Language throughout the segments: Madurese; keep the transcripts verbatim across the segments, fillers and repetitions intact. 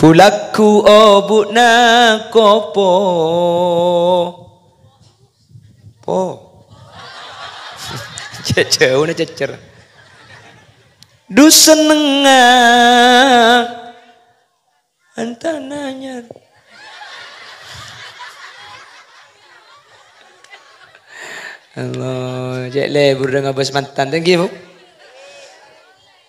Bulâghu obu'na kopo. Po. Jhâ'-jhâuna cècèr. Dhu sennengnga. Mantan anyar. Allah, cè' lebur dâ' ngabâs mantan. Thank you, Bu.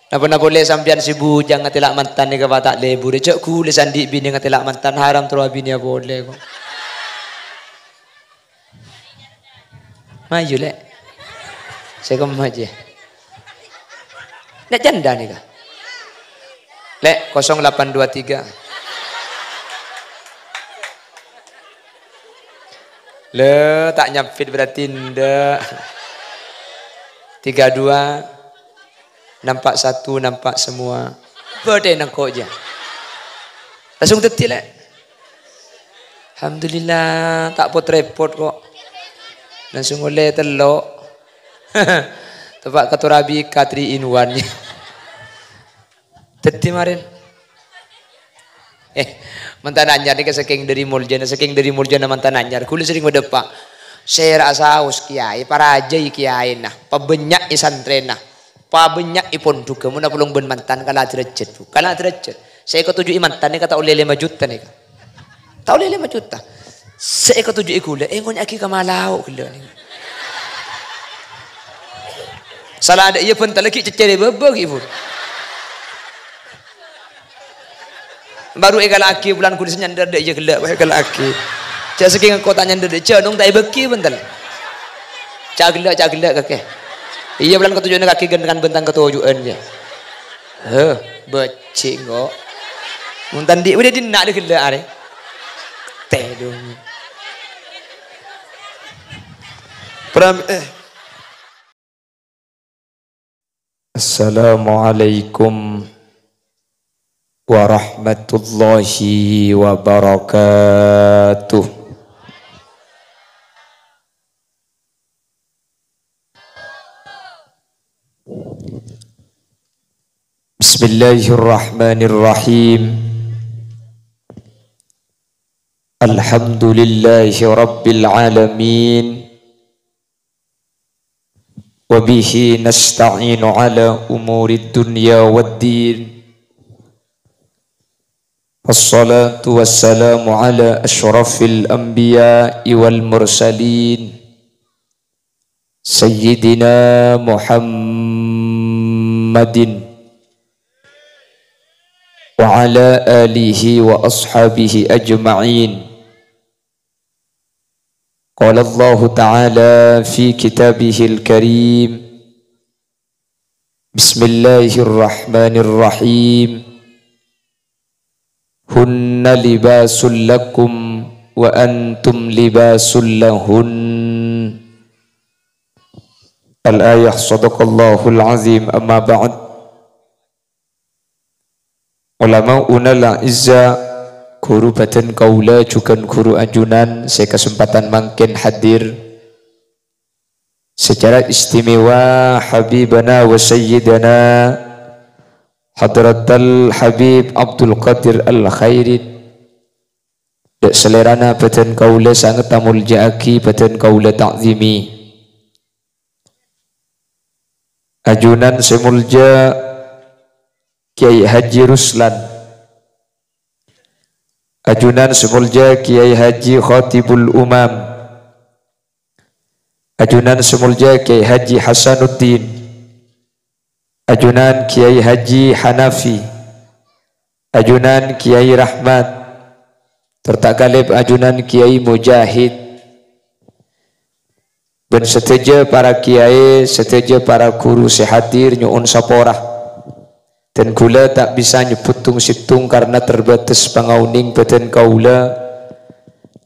Napa-napa polè sampèyan sè bujâng ngatèla' mantan nèka pas ta' lebur. Jhâ' ghulâ sè andi' binè ngatèla' mantan, haram terro abinèya polè, kok. Mayu, Lè'. Sè kemma jiyâ. Nè' jhândhâ nèka. Lè', kosong delapan dua tiga. Lè', ta' nyampit berarti ndak. Tiga dua. Nampak satu, nampak semua. Bâdâ nengko' jiyâ. Langsung dâddhi, Lè'. Alhamdulillah, ta' pot-repot kok. Langsung ollè tello'. Teppa' katorabika three in one. Dâddhi marèn. Eh, mantan anyar nèka sakèng dâri moljâna, sakèng dâri moljâna mantan anyar. Ghulâ serrèng madâpa'. Sèra'a saos kèyaè, parajâi kèyaèna, pabânnya'è santrèna. Pabânnya'è pondhughâ, mon apolong bân mantan kala' dârâjhât, Bu. Kala' dârâjhât. Sè èkatoju'i mantan nèka ta' ollè lèma juta nèka. Ta' ollè lèma juta. Sè èkatoju'i ghulâ, èngonya'aghi ka Malao ghellâ' nèka. Sala dâ' iyâ bhânta laghi' cècèrè bâbâ ghi', Bu. Baru èkala'aghi bulân ghulâ sè nyandâr dâ' iyâ ghellâ', wah, èkala'aghi. Jhâ' sakèng engko' ta' nyandâr dâ' iyâ, nong ta' èbâghi bhânta. Ca' ghellâ', ca' ghellâ' kakè. Iyâ, bulân katoju'na kakè ghân-, kan bhântang katoju'ân, yâ. Heh, bâji' engko'. Mon ta' andi' bâdâ dinna' dâ' ghellâ' arè. Tèdung. Pram-, eh. Assalamualaikum warahmatullahi wabarakatuh. Bismillahirrahmanirrahim. Alhamdulillahi rabbil alamin. Wa bihi nasta'inu ala umurid dunya wad din. Wassalatu wassalamu ala asyrafil anbiya'i wal mursalin, Sayyidina Muhammadin wa ala alihi wa ashabihi ajma'in. Qala Allahu ta'ala fi kitabihil karim, Bismillahirrahmanirrahim. Hunna libasul lakum wa antum libasul lahun. Al-ayah, sadaqallahul azim, amma ba'd. Ulama'unal a'izza, ghuru bhâdhân kaulâ jhughân ghuru ajunan sè kasempadhân mangkèn hadir. Secara istimewa Habibana wa Sayyidana Hadratal Habib Abdul Qadir Al-Khairin. Dâ' salèrana bhâdhân kaulâ sanget amoljâ'aghi, bhâdhân kaulâ ta'zimi. Ajunan sè molja Kiai Haji Ruslan. Ajunan sè molja Kiai Haji Khatibul Umam. Ajunan sè molja Kiai Haji Hasanuddin. Ajunan Kiai Haji Hanafi. Ajunan Kiai Rahmat. Tor ta' ghâlib ajunan Kiai Mujahid. Bân sadhâjâ para kiai, sadhâjâ para ghuru sè hadir nyo'on sapora. Dân kaulâ ta' bisa nyebbhut tong-sèttong karna terbatas pangaonèng bhâdhân kaulâ.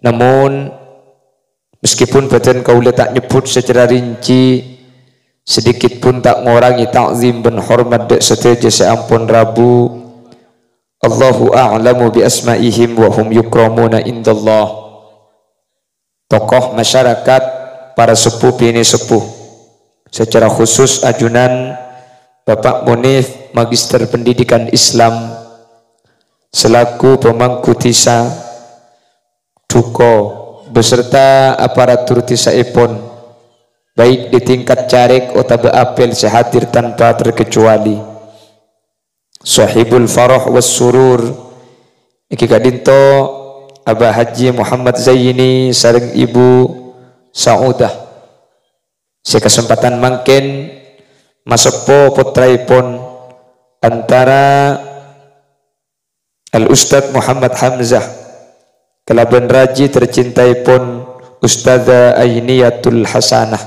Namon, meskipun bhâdhân kaulâ ta' nyebbhut secara rinci, sedikit pun ta' ngorangè ta'zim bân hormat dâ' sadhâjâ sè ampon rabu. Allahu a'lamu bi asma'ihim wa hum yukramuna indallah. Tokoh masyarakat, para seppo binè' seppo. Secara khusus ajunan Bapak Munif, Magister Pendidikan Islam, Selaku pemangku dhisa, duko, beserta aparatur dhisaèpon, baik di tingkat carèk otabâ apel sè hadir tanpa terkecuali. Sohibul farah was surur, nèka ka'dinto Abah Haji Muhammad Zaini sareng Ibu Saudah, sè kasempadhân mangkèn maseppo pottraèpon antara Al Ustadz Muhammad Hamzah kalabân raji tercintaèpon Ustadzah Ainiyatul Hasanah.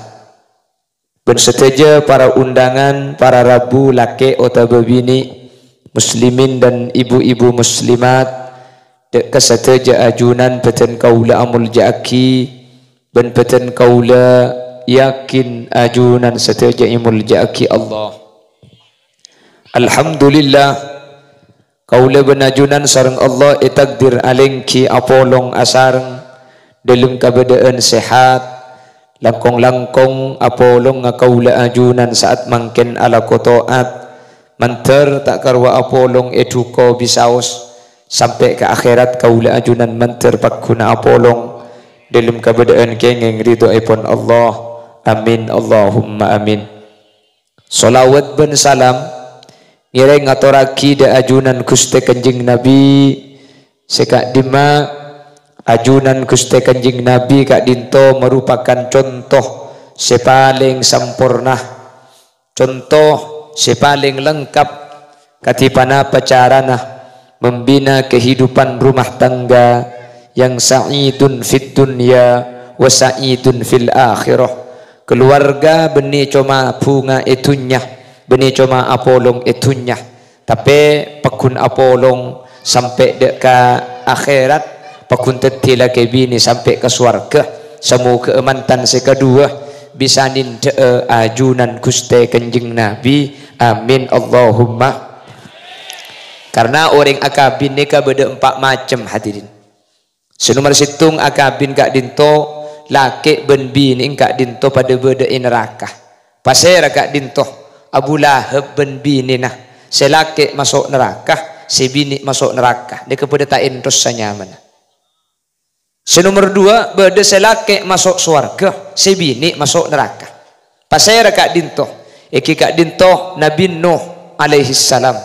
Bân sadhâjâ para undangan, para rabu lakè' otabâ binè', muslimin dan ibu-ibu muslimat, dâ' ka sadhâjâ ajunan bâdân kaulâ amolja'aghi, bân bâdân kaulâ yakin ajunan sadhâjâ èmolja'aghi Allah. Alhamdulillah, kaulâ bân ajunan sareng Allah ètakdir alèngghi apolong asareng dâlem kabâdâ'ân sehat. Langkong-langkong apolongnga kaulâ ajunan sa'at mangkèn alako to'at, mandhâr ta' karowa apolong è duko bisaos, sampè' ka akhèrat kaulâ ajunan mandhâr pagghuna apolong dâlem kabâdâ'ân kèngèng ridhoèpon Allah. Amin, Allahumma amin. Sholawat bân salam ngèrèng ngatorraghi dâ' ajunan Ghustè Kanjeng Nabi sè ka'dimma. Ajunan Ghustè Kanjeng Nabi ka'dinto marupakan conto sè palèng samporna, conto sè palèng lengkap kadhi ponapa carana membina kehidupan rumah tangga yang sa'idun fid dunya wa sa'idun fil akhirah. Kaluwarga bânnè coma bhunga è dhunnya, bânnè coma apolong è dhunnya, tapè pagghun apolong sampè' dâ' ka akhèrat, pagghun dhâddhi lakè binè sampè' ka sowarghâ. Samoghâ mantan sè kaduwâ bisa nèndhâ'â ajunan Ghustè Kanjeng Nabi. Amin, Allahumma. Karna orèng akabin nèka bâdâ empa' macem, hadirin. Sè nomer sèttong akabin ka'dinto, lakè' bân binè' ka'dinto padâ bâdâ è naraka. Pasèra ka'dinto? Abu Lahab bân binèna. Sè lakè' maso' naraka, sè binè' maso' naraka. Nèka padâ ta' èntos sanyamana. Sè nomer duwâ', bâdâ sè lakè' maso' sowarghâ, sè binè' maso' naraka. Pasèra ka'dinto? Èngghi ka'dinto Nabi Nuh alaihissalam.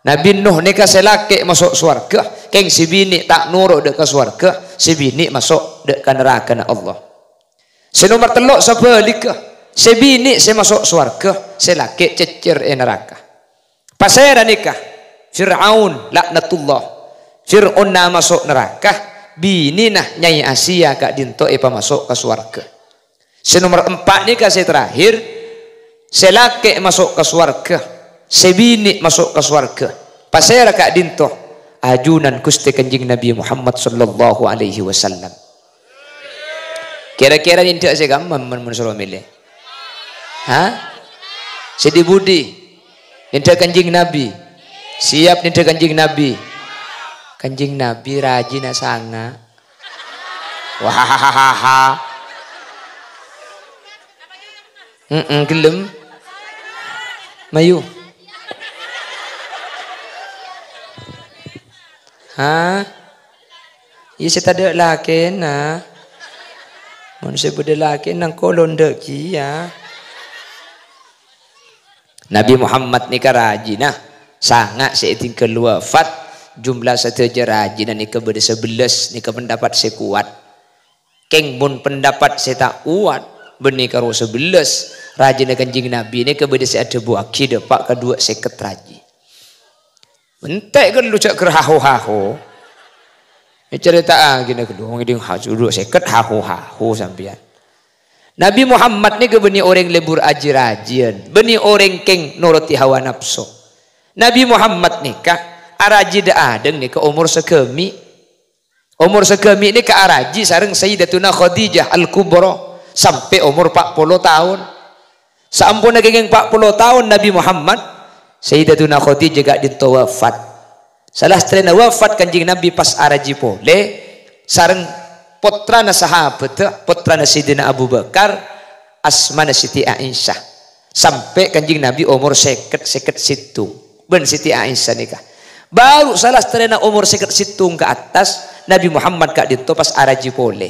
Nabi Nuh nèka sè lakè' maso' sowarghâ, kèng sè binè' ta' noro' dâ' ka sowarghâ, sè binè' maso' dâ' ka narakana Allah. Sè nomer tello' sabhâligghâ, sè binè' sè maso' sowarghâ, sè lakè' cèccèr è naraka. Pasèra nèka? Fir'aun, laknatullah. Fir'aunna maso' naraka, binèna Nyai Asia ka'dinto èpamaso' ka sowarghâ. Sè nomer empa' nèka sè terakhir, sè lakè' maso' ka sowarghâ, sè binè' maso' ka sowarghâ. Pasèra ka'dinto? Ajunan Ghustè Kanjeng Nabi Muhammad sallallahu alaihi wasallam. Kèra-kèra nèndhâ sè kamma mon, mon soro mèlè? Ha? Sè dhi-budhi? Nèndhâ Kanjeng Nabi. Siap nèndhâ Kanjeng Nabi. Kanjeng Nabi rajina sanga'. Wahahaha. Heeh, gelem. Mayu. Ha? Iyâ, sè tadâ' lakèna. Mon sè bâdâ lakèna, engko' londhâ kèya. Nabi Muhammad nèka rajina, sanga' sè ètinggal wafat, jumlah sadhâjâ rajina nèka bâdâ sabellâs, nèka pendapat sè kowat. Kèng mon pendapat sè ta' kowat, bânnè karo sabellâs, rajina Kanjeng Nabi nèka bâdâ sè adhâbuwâghi dâpa' ka duwâ' sèket raji. Entè' ghâllu jhâ' ghâr haho-haho. Ècarèta'aghina ghâllu, wong ngèdhing ha-, dhuwâ' sèket haho-haho sampèyan. Nabi Muhammad nèka bânnè orèng lebur aji-rajiyân, bânnè orèng kèng noro'è hawa napso. Nabi Muhammad nèka araji dâ'-adâ' nèka omor saghâmi'. Omor saghâmi' nèka araji sareng Sayyidatuna Khadijah Al-Kubra sampè' omor pa' polo taon. Saamponna kèngèng pa' polo taon Nabi Muhammad, Sayyidatuna Khadijah ka'dinto wafat. Salastarèna wafat Kanjeng Nabi pas araji polè sareng pottrana sahabhâddhâ, pottrana Sayyidina Abu Bakar, asmana Siti Aisyah. Sampè' Kanjeng Nabi omor sèket, sèket sèttong. Bân Siti Aisyah nèka. Baru salastarèna omor sèket sèttong ka attas, Nabi Muhammad ka'dinto pas araji polè.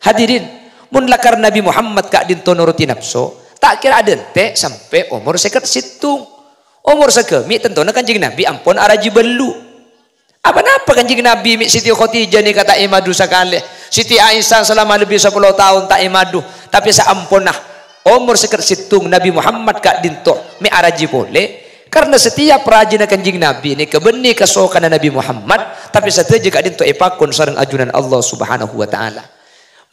Hadirin, mon lakar Nabi Muhammad ka'dinto noroddhi napso, ta' kèra adântè' sampè' omor sèket sèttong. Omor saghâmè' tantona Kanjeng Nabi ampon araji bâllu'. Apa napa Kanjeng Nabi mè' Siti Khadijah nèka ta' èmadu sakalè? Siti Aisyah salama lebbi sapolo taon ta' èmadu, tapè saamponna omor sèket sèttong Nabi Muhammad ka'dinto mè' araji polè. Karna setiap rajina Kanjeng Nabi nèka bânnè kasokanna Nabi Muhammad, tapè sadhâjâ ka'dinto èpakon sareng ajunan Allah Subhanahu wa Ta'ala.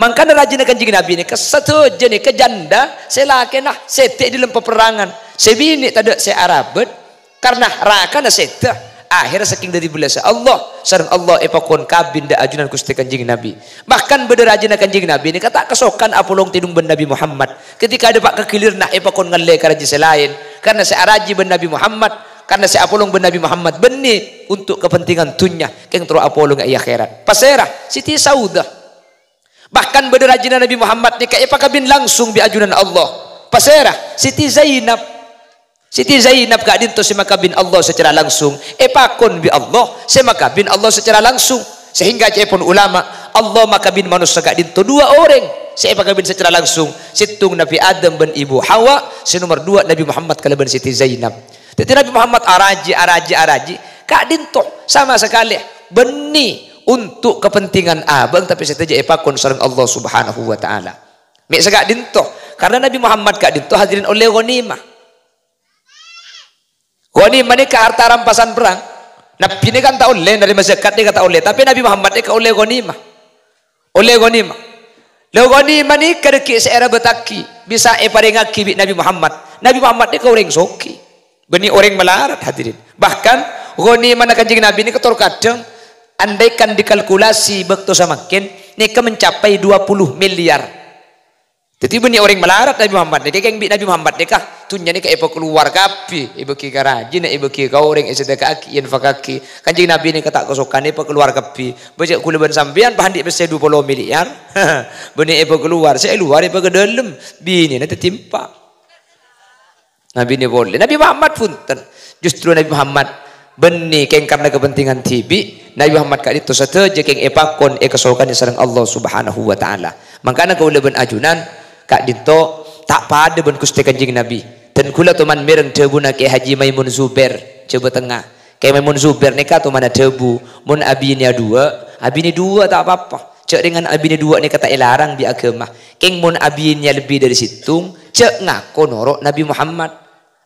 Mangkana rajina Kanjeng Nabi nèka sadhâjâ nèka janda sè lakèna sèdhâ è dâlem paperrangan, sè binè' tadâ' sè arabât, karna rakana sèdhâ. Akhèrra sakèng dhâri bellâssa Allah, sareng Allah èpakon kabin dâ' ajunan Ghustè Kanjeng Nabi. Bahkan bâdâ rajina Kanjeng Nabi nèka ta' kasokan apolong tèdung bân Nabi Muhammad. Ketika dâpa' ka ghilirna èpakon ngallè ka raji sè laèn, karna sè araji bân Nabi Muhammad, karna sè apolong bân Nabi Muhammad bânnè untuk kepentingan dhunnya, kèng terro apolong è akhèrat. Pasèra? Siti Saudah. Bahkan bâdâ rajina Nabi Muhammad nèka èpakabin langsung bi' ajunan Allah. Pasèra? Siti Zainab. Siti Zainab ka'dinto sè makabin Allah secara langsung, èpakon bi' Allah sè makabin Allah secara langsung. Sehingga ca'èpon ulama, Allah makabin manossa ka'dinto dua orèng sè èpakabin secara langsung, sèttong Nabi Adam bân Ibu Hawa, sè nomer dua Nabi Muhammad kalabân Siti Zainab. Dhâddhi Nabi Muhammad araji, araji, araji, ka'dinto sama sakalè bânnè untuk kepentingan abâng, tapè sadhâjâ èpakon sareng Allah Subhanahu wa Ta'ala. Mè' saka'dinto, karna Nabi Muhammad ka'dinto hadirin ollè ghanimah. Ghanimah nèka harta rampasan perrang. Nabbhi nèka kan ta' ollè, narèma zakat nèka ta' ollè, tapè Nabi Muhammad nèka ollè ghanimah. Ollè ghanimah. Lha ghanimah nèka dhâggi' sè èrabâttaghi, bisa èparèngaghi bi' Nabi Muhammad. Nabi Muhammad nèka orèng soghi. Bânnè orèng malarat, hadirin. Bahkan, ghanimana Kanjeng Nabi nèka tor kadhâng, andaikan dikalkulasi bâkto samangkèn, nèka mencapai dua puluh miliar. Dhâddhi bânnè orèng malarat Nabi Muhammad nèka, kèng bi' Nabi Muhammad nèka, dhunnya nèka èpakalowar kabbhi, èbâghi ka rajina, èbâghi ka orèng, èsadheka'aghi, èinfakaghi. Kanjeng Nabi nèka ta' kasokan èpakalowar kabbhi. Bâ' jhâ' kaulâ bân sampèyan pas andi' pèssè dua puluh miliar. Bânnè èpakalowar, sè èlowar èpakadâlem. Binèna dhâddhi empa'. Nabi nèka polè. Nabi Muhammad bhunten. Justru Nabi Muhammad bânnè kèng karna kepentingan dhibi'. Nabi Muhammad ka'dinto sadhâjâ kèng èpakon èkasokanè sareng Allah Subhanahu wa Ta'ala. Mangkana kaulâ bân ajunan ka'dinto ta' padâ bân Ghustè Kanjeng Nabi. Dan kaulâ toman mèreng dhâbuna Kè Haji Maimun Zubair, Jhâbâ Tengnga. Kè Maimun Zubair nèka tomana dhâbu, "Mon abinèa duwâ', abinè duwâ' ta' pa-apa. Jhâ' rèngan abinè duwâ' nèka ta' èlarang bi' aghâma. Kèng mon abinèa lebbi dhâri sèttong, jhâ' ngako noro' Nabi Muhammad."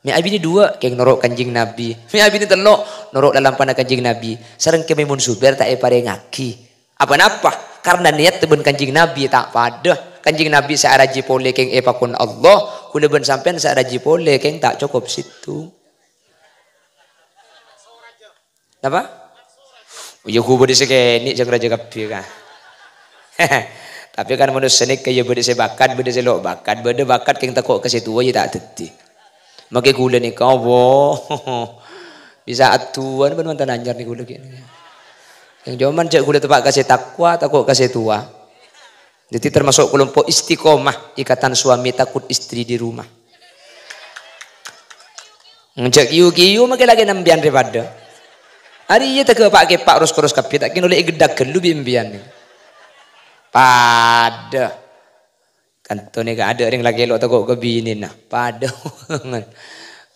Mè' abinè duwâ', kèng noro' Kanjeng Nabi. Mè' abinè tello', noro' lalampana Kanjeng Nabi. Sareng Kè Maimun Zubair ta' èparèngaghi. Apa napa? Karna niyatta bân Kanjeng Nabi ta' padâ. Kanjeng Nabi sè araji polè kèng èpakon Allah, kaulâ bân sampèyan sè araji polè kèng ta' cokop sèttong. Napa? Iyâ, ghu bâdâ sè kènè' jhâng rajâ kabbhi, ka. Tapè kan manossa nèka iyâ bâdâ sè bakat, bâdâ sè lo' bakat, bâdâ bakat kèng tako' ka sè towa iyâ ta' dhâddhi. Makè kaulâ nèka, Allah. Bisa adduwân bân mantan anyar nèka kaulâ kènè'. Yang cuman jhâ' kaulâ teppa' ka sè takwa, tako' ka sè towa. Dhâddhi termasuk kelompok istiqomah, ikatan suami takut istri di rumah. Ngejak kiyu-kiyu makè lagi nembiyan daripada. Arèya tèghâ pa'-kèpa' ros-koros kabbhi, ta' kèng ollè ègheddhâk ghâllu bi' embiyan. Padâ. Kanto nèka adâ' rèng lakè lo' tako' ka binèna. Padâ.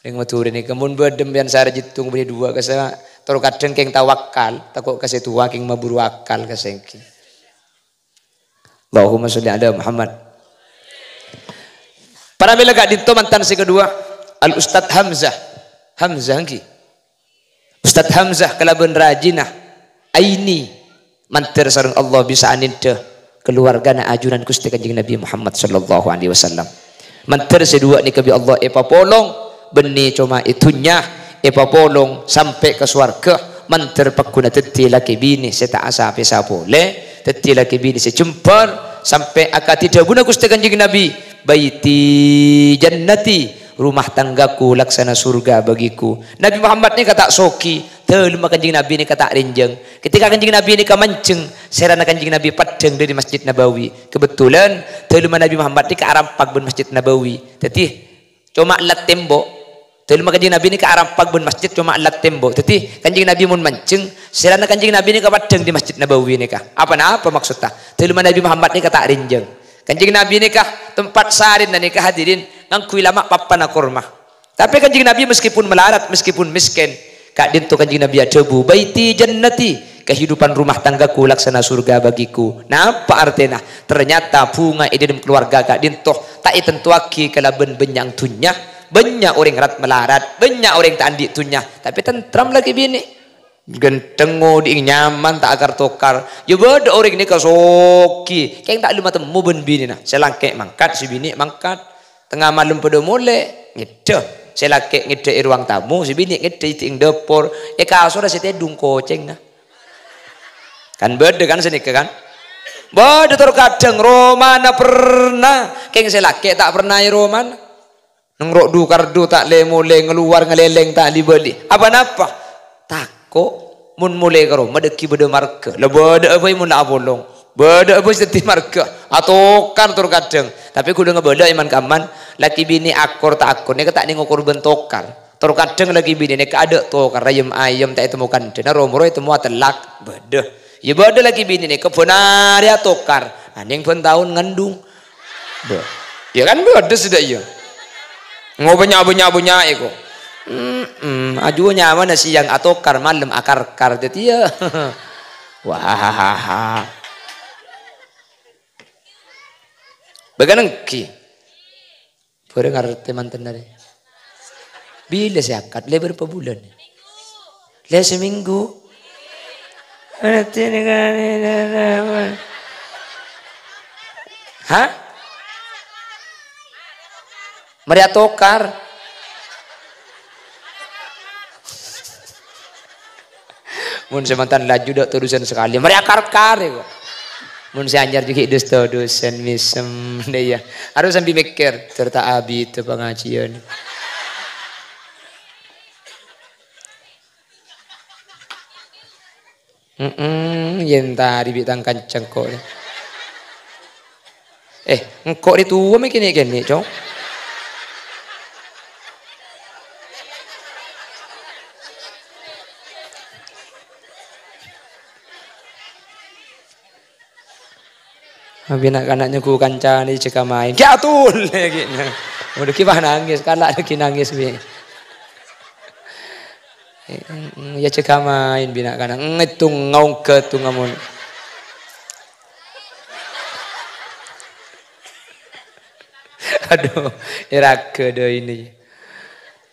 Rèng Madhurâ nèka mon bâdâ embiyan sara jittung bânnè duwâ' kassa', tor kadhâng kèng tawakal, tako' ka sè towa kèng maburu akal ka sènggi. Allahumma sholli ala Muhammad. Para mèla ka'dinto mantan sè kedua, Al Ustadz Hamzah. Hamzah ngghi. Ustadz Hamzah kalabân rajina Aini mandhâr sareng Allah bisa anèndhâ kaluwargana ajunan Ghustè Kanjeng Nabi Muhammad sallallahu alaihi wasallam. Mandhâr sè duwâ' nèka bi' Allah èpapolong, bânnè coma è dhunnya, èpapolong sampè' ka sowarghâ, mandhâr pagghuna dhâddhi lakè binè sè ta' asapèsa polè, dhâddhi lakè binè sè jembhâr, sampè' akadhi dhâbuna Ghustè Kanjeng Nabi, "Baiti jannati, rumah tanggaku laksana surga bagiku." Nabi Muhammad nèka ta' soghi, dhâlemma Kanjeng Nabi nèka ta' rènjhâng. Ketika Kanjeng Nabi nèka manjheng, sèrana Kanjeng Nabi peddhâng dhâri Masjid Nabawi. Kebetulan, dhâlemma Nabi Muhammad nèka arampak bân Masjid Nabawi. Dhâddhi, coma ellat tembok. Dâlem Kanjeng Nabi nèka arampag bân masjid coma allat tembok. Dhâddhi, Kanjeng Nabi mon manjeng, sèrana Kanjeng Nabi nèka paddhâng di Masjid Nabawi nèka. Apa-napa maksodda? Dâlemma Nabi Muhammad nèka ta' rènjhâng. Kanjeng Nabi nèka tempat sarèna nèka, hadirin, ngangghuy lama' pappana korma. Tapè Kanjeng Nabi meskipun malarat, meskipun miskin, ka'dinto Kanjeng Nabi adhâbu, "Baiti jannati, kehidupan rumah tanggaku laksana surga bagiku." Napa artèna? Ternyata bhunga è dâlem keluarga ka'dinto ta' ètantowaghi kalabân bânnya'na dhunnya. Bânnya' orèng rat-malarat, bânnya' orèng ta' andi' dhunnya, tapè tentrem lakè binè. Ghântheng, odi'na nyaman, ta' akar-tokar. Iyâ bâdâ orèng nèka soghi, kèng ta' lem atemmo bân binèna. Sè lakè' mangkat, sè binè' mangkat. Tengnga malem padâ molè, ngèdhâ. Sè lakè' ngèdhâ è ruang tamu, sè binè' ngèdhâ è dâpor. È kasorra sè tèdung kocèngnga. Kan bâdâ kan sanèka kan? Bâdâ tor kadhâng romana perna, kèng sè lakè' ta' perna è romana. Neng ro'-dhu kar-dhu ta' lè-molè, ngalowar ngalèlèng ta' li-bâli. Apa-napa? Tako' mon molè ka roma dhâggi' bâdâ marghâ. La bâdâ'â bhâi mon la apolong. Bâdâ'â bhâi sè dhâddhi marghâ. Atokar tor kadhâng. Tapè ghulâ ngabâlâ è man-kamman, lakè binè akor ta' akor nèka ta' nèng okor bân tokar. Tor kadhâng lakè binè nèka adâ' tokar, ayem-ayem ta' ètemmo kandhâna, ro-moro ètemmo atellak. Bâdâ. Iyâ bâdâ lakè binè nèka bân arè atokar. Anèng bân taon ngandung. Bâ. Iyâ kan bâdâ sè dâ' iyâ. Ngobâ nyabâ-nyabâ nya'è ko. Mm-mm. Ajuwâ nyamana sèyang atokar, malem akarkar. Dhâddhi iyâ. Wah. Bâgân èngghi. Bârâ ngartè mantenna rè. Bilâ sè akad? Lè bârâmpa bulân? Lè samènggu. Hah? Marè atokar. Mon sè mantan laju dâ' todusan sakalè. Marè akar-kar, ya, kok. Mon sè anyar jughi dus-todusan mèsem, dâ' iyâ. Harus sambi mèkkèr, "Tor ta' abit pangajiân." Mm-mm, yèn tari bi' tang kancèng ko'. Eh, engko' rè towa mè' kènè'-kènè', Cong. Abina' kana' nyengghu kancana jâgâ maèn. Ghi' atolè ghi'. Udah ghi' pas nangès, kala' lagi nangès bi'. Eh, mm, mm, ya jâgâ maèn bina' kana'. Ngètong ngaongghâ tu ngamun. Aduh, èraga dâ' ini.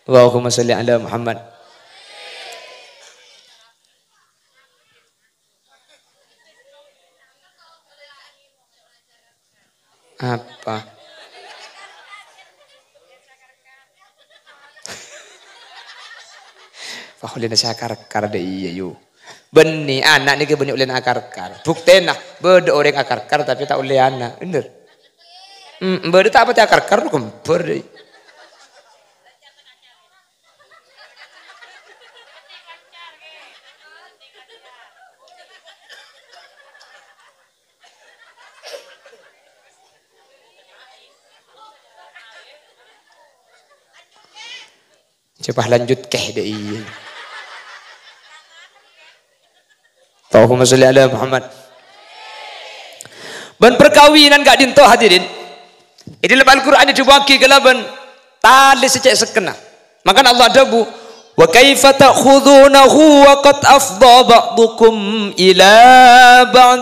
Allahumma sholli ala Muhammad. Apa? Wah, ollèna sè akar-kar dâ' iyâ, yu. Bânnè, ana' nèka bânnè ollèna akar-kar. Buktèna, bâdâ orèng akar-kar tapè ta' ollè ana'. Bhender. Hmm, bâdâ ta' patè akar-kar, ghembhâr dâ' iyâ. Coba lanjut kèh dâ' iyâ. Allahumma sholli ala Muhammad. Bân parkabinan ka'dinto, hadirin. È dâlem Al-Qur'an èdhâbuwaghi kalabân talè sè cè' sekkenna. Mangkana Allah adhâbu, "Wa kaifa ta'khudzunahu wa qad afdha ba'dukum ila ba'd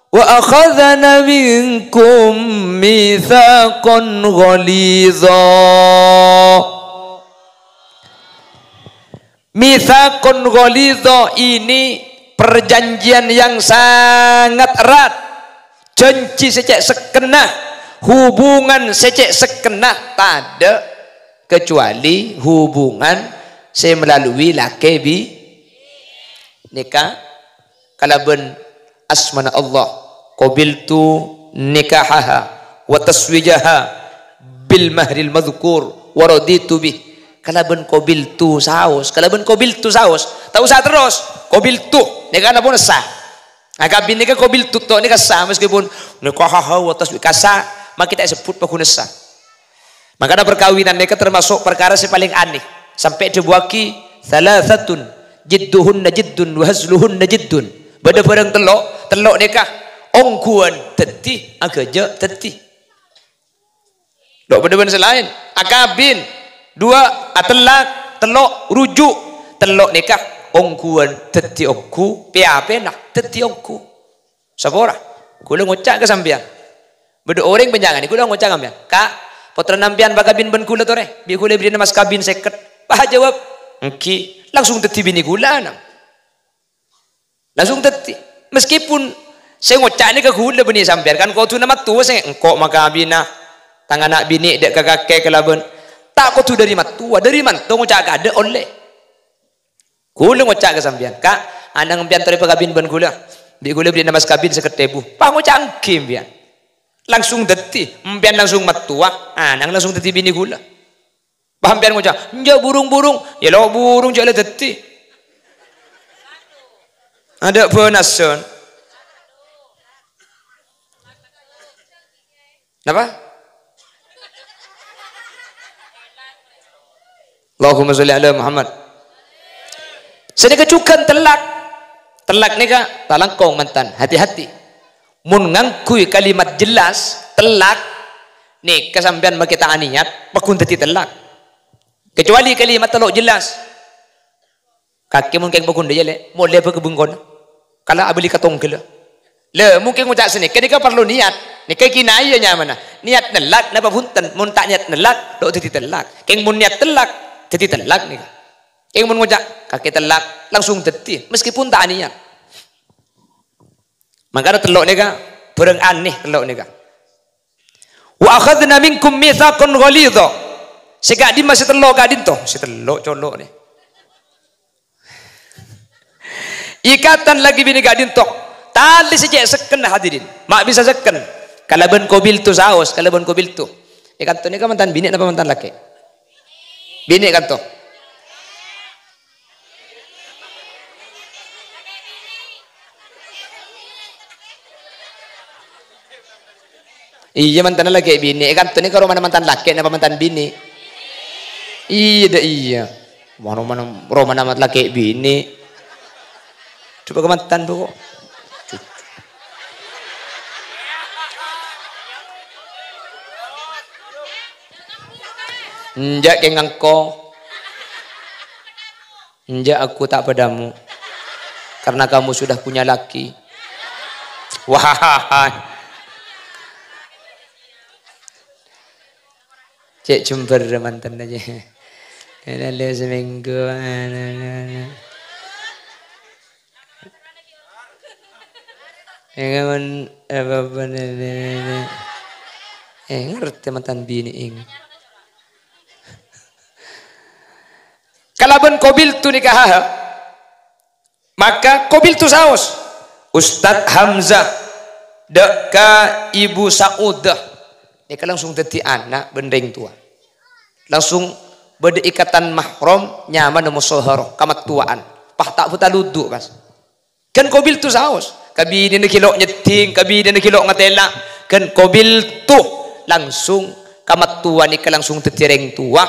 wa akhadzna minkum mitsaqan ghalizha." Mitsaqan ghalizha, ini perjanjian yang sangat erat. Jhânjhi sè cè' sekkenna, hubungan sè cè' sekkenna tadâ' kecuali hubungan sè melalui lakè bi-, nèka kalabân asmana Allah, "Qabiltu nikahaha wa taswijaha bil mahril madzkur wa raditu bih." Kalabân qabiltu saos, kalabân qabiltu saos. Ta' osa terros, qabiltu. Nèka napa nessa? Akabin nèka qabiltu to' nèka sah, meskipun nikahaha wa taswi-, ka sah, mangkè ta' èsebbhut paghun nessa. Mangkana parkabinan nèka tamaso' parkara sè palèng anèh. Sampè' èdhâbuwaghi, "Tsalatsatun jidduhunna jiddun wa hazluhunna jiddun." Bâdâ bârâng tello', tello' nèka ongghuwân dhâddhi, aghâjâ' dhâddhi. Lo' bâdâ bân sè laèn. Akabin. Duwâ', atellak. Tello', ruju'. Tello' nèka ongghuwân dhâddhi ongghu, pè-apèna dhâddhi ongghu. Sapora? Kaulâ ngoca' ka sampèyan. Bâdâ orèng bânnya'an, kaulâ ngoca' ka sampèyan. "Ka', pottrana sampèyan pakabin bân kaulâ torè, bi' kaulâ èbèrri'ana mas kabin sèket." Pas ajâwâb, "Èngghi." Langsung dhâddhi binè kaulâ, nang. Langsung dhâddhi. Meskipun sè ngoca' nèka kaulâ bânnè sampèyan, kan kodhuna mattowa sè engko' makabina tang ana' binè' dâ' ka kakè kalabân. Ta' kodhu dâri mattowa, dâri manto ngoca' kaadâ' ollè. Kaulâ ngoca' ka sampèyan, "Ka', ana'na sampèyan torè pakabin bân kaulâ. Bi' kaulâ bèrri'ana mas kabin sèket èbu." Pas ngoca' èngghi sampèyan. Langsung dhâddhi, sampèyan langsung mattowa, ana'na langsung dhâddhi binè kaulâ. Pas sampèyan ngoca', "Enjâ' burung-burung." Yâ lo' burung jâ' la dhâddhi. Adâ' bânasan. Napa? Allahumma sholli ala Muhammad. Sanèka jhughân tellak. Tellak nèka talangkong mantan, hati-hati. Mon ngangghuy kalimat jelas, tellak, nèka sampèyan makè ta' aniyat, pagghun dhâddhi tellak. Kecuali kalimat tello' jelas. Kakè mon kèng pagghun dâjâ, Lè', molè bâ ka bengkona. Kala abâli ka tongghâlla. Lè, mon kèng ngoca' sanèka, nèka parlo niyat. Nèka kinayah nyamana. Niyat nellak napa bhunten? Mon ta' niyat nellak, lo' dhâddhi tellak. Kèng mon niyat tellak, dhâddhi tellak nèka. Kèng mon ngoca', "Kakè tellak," langsung dhâddhi, meskipun ta' aniyat. Mangkana tello' nèka, bârâng anèh tello' nèka. "Wa akhadna minkum mitsaqan ghalidha." Sè ka'dimma sè tello' ka'dinto? Sè tello' colo' nè. Ikatan lakè binè ka'dinto. Talè sè cè' sekken, hadirin. Ma' bisa sekken. Kalabân qabiltu saos, kalabân qabiltu. È kanto nèka mantan binè' napa mantan lakè'? Binè' kanto. Iyâ, mantanna lakè' binè'. È kanto nèka romana mantan lakè' napa mantan binè'? Iyâ, dâ' iyâ. Romana, romana lakè' binè'. Coba ka mantan, Bu. Enjâ' kèng engko'. Enjâ', aku ta' padâ mu. Karena kamu sudah punya laki. Wah. Cè' jembhâr mantanna, cè'. Lalu seminggu. Enggak, mon, apa-apa, ne, ne, ne, ne. Eh, ngerti mantan binè', eng. Kalabân qabiltu nikahaha, maka qabiltu saos, Ustadz Hamzah, dâ' ka Ibu Saudah. Nèka langsung dhâddhi ana' bân rèng towa. Langsung bâdâ ikatan mahram, nyamana musaharah, kamattowan. Pas ta' bhâtal wudu', pas. Ghân qabiltu saos. Ka binèna ghi' lo' nyeddhing, ka binèna ghi' lo' ngatela'. Ghân qabiltu. Langsung kamattowa nèka langsung dhâddhi rèng towa.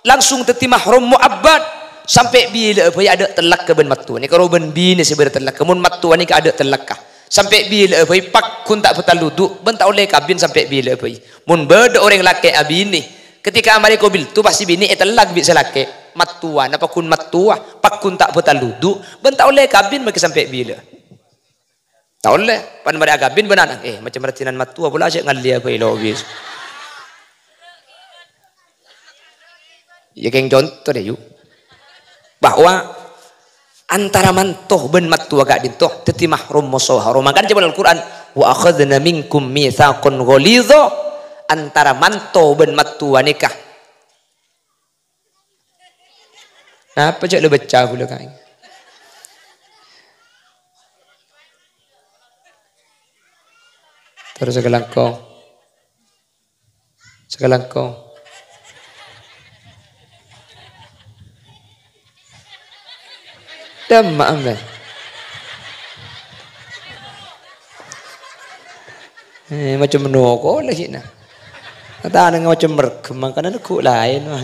Langsung dhâddhi mahram mu'abbad. Sampè' bilâ'â bhâi adâ' tellakka bân mattowa. Nèka ro bân binè sè bâdâ tellakka. Mon mattowa nèka adâ' tellakka. Sampè' bilâ'â bhâi pagghun ta' bhâtal wudu', bân ta' ollè kabin sampè' bilâ'â bhâi. Mon bâdâ orèng lakè' abinè, ketika marè qabiltu, pastè binè ètellak bi' sè lakè'. Mattowana pagghun mattowa, pagghun ta' bhâtal wudu', bân ta' ollè kabin maghi sampè' bilâ. Ta' ollè, pan marè akabin bân ana', eh, macem rajhinan mattowa, pola ajâ' ngallèya bhâi lo' bis. Iyâ, kèng conto dâ', yu. Bahwa antara manto bân mattowa ka'dinto dhâddhi mahram musaharah. Mangkana ca'èpon Al-Qur'an, "Wa akhadna minkum mitsaqan ghalidha." Antara manto bân mattowa nèka. Napa jâ' la bâca ghulâ kaè? Terros sakalangkong. Sakalangkong. Dâmma' ampèyan. Eh, macem noko la cè'na. Tana ngoca mergem, mangkana neggu' laèn, wah.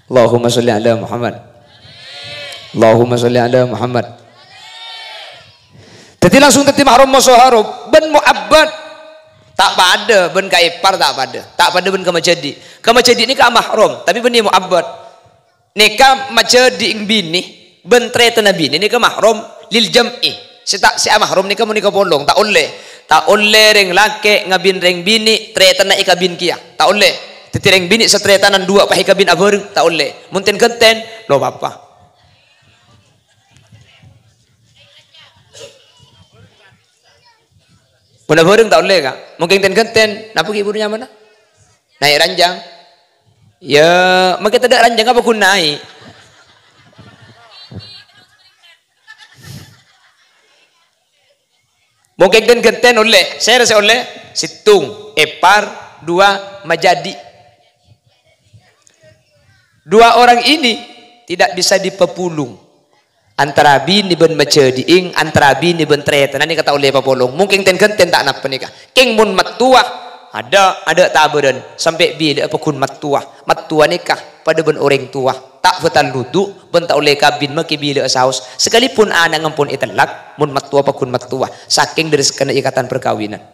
Allahumma sholli ala Muhammad. Allahumma sholli ala Muhammad. Dhâddhi langsung dhâddhi mahram musaharah, bân mu'abbad. Ta' padâ bân ka ipar, ta' padâ. Ta' padâ bân ka majhâdhi'. Ka majhâdhi' nèka mahram, tapè bânnè mu'abbad. Nèka majhâdhi'na binè bân tarètanna binè nèka mahram lil jam'i. Sè ta', sè amahram nèka mon èkapolong, ta' ollè. Ta' ollè rèng lakè' ngabin rèng binè', tarètanna èkabin kèya. Ta' ollè. Dhâddhi rèng binè' satarètanan duwâ' pas èkabin abhâreng, ta' ollè. Mon ten-ghânten, lo' pa-apa. Mon abhâreng ta' ollè, Ka'. Mon kèng ten-ghânten, napa ghi' buru nyamana? Naè' ranjang. Yâ, makè tadâ' ranjang apa ghun naè'? Mon kèng ten-ghânten ollè, sèra sè ollè? Sèttong, èpar, duwâ', majhâdhi'. Dua orang ini tidak bisa dipapolong. Antara binè bân majhâdhi'na, antara binè bân tarètanna nèka ta' ollè papolong. Mon kèng ten-ghânten ta' napa nèka. Kèng mon mattowa, adâ', adâ' tabârân, sampè' bilâ'â pagghun mattowa. Mattowa nèka padâ bân orèng towa. Ta' bhâtal wudu, bân ta' ollè kabin makè bilâ'â saos. Sakalipun ana' ngampon ètellak, mon mattowa pagghun mattowa. Sakèng dâri sekkenna ikatan perkawinan.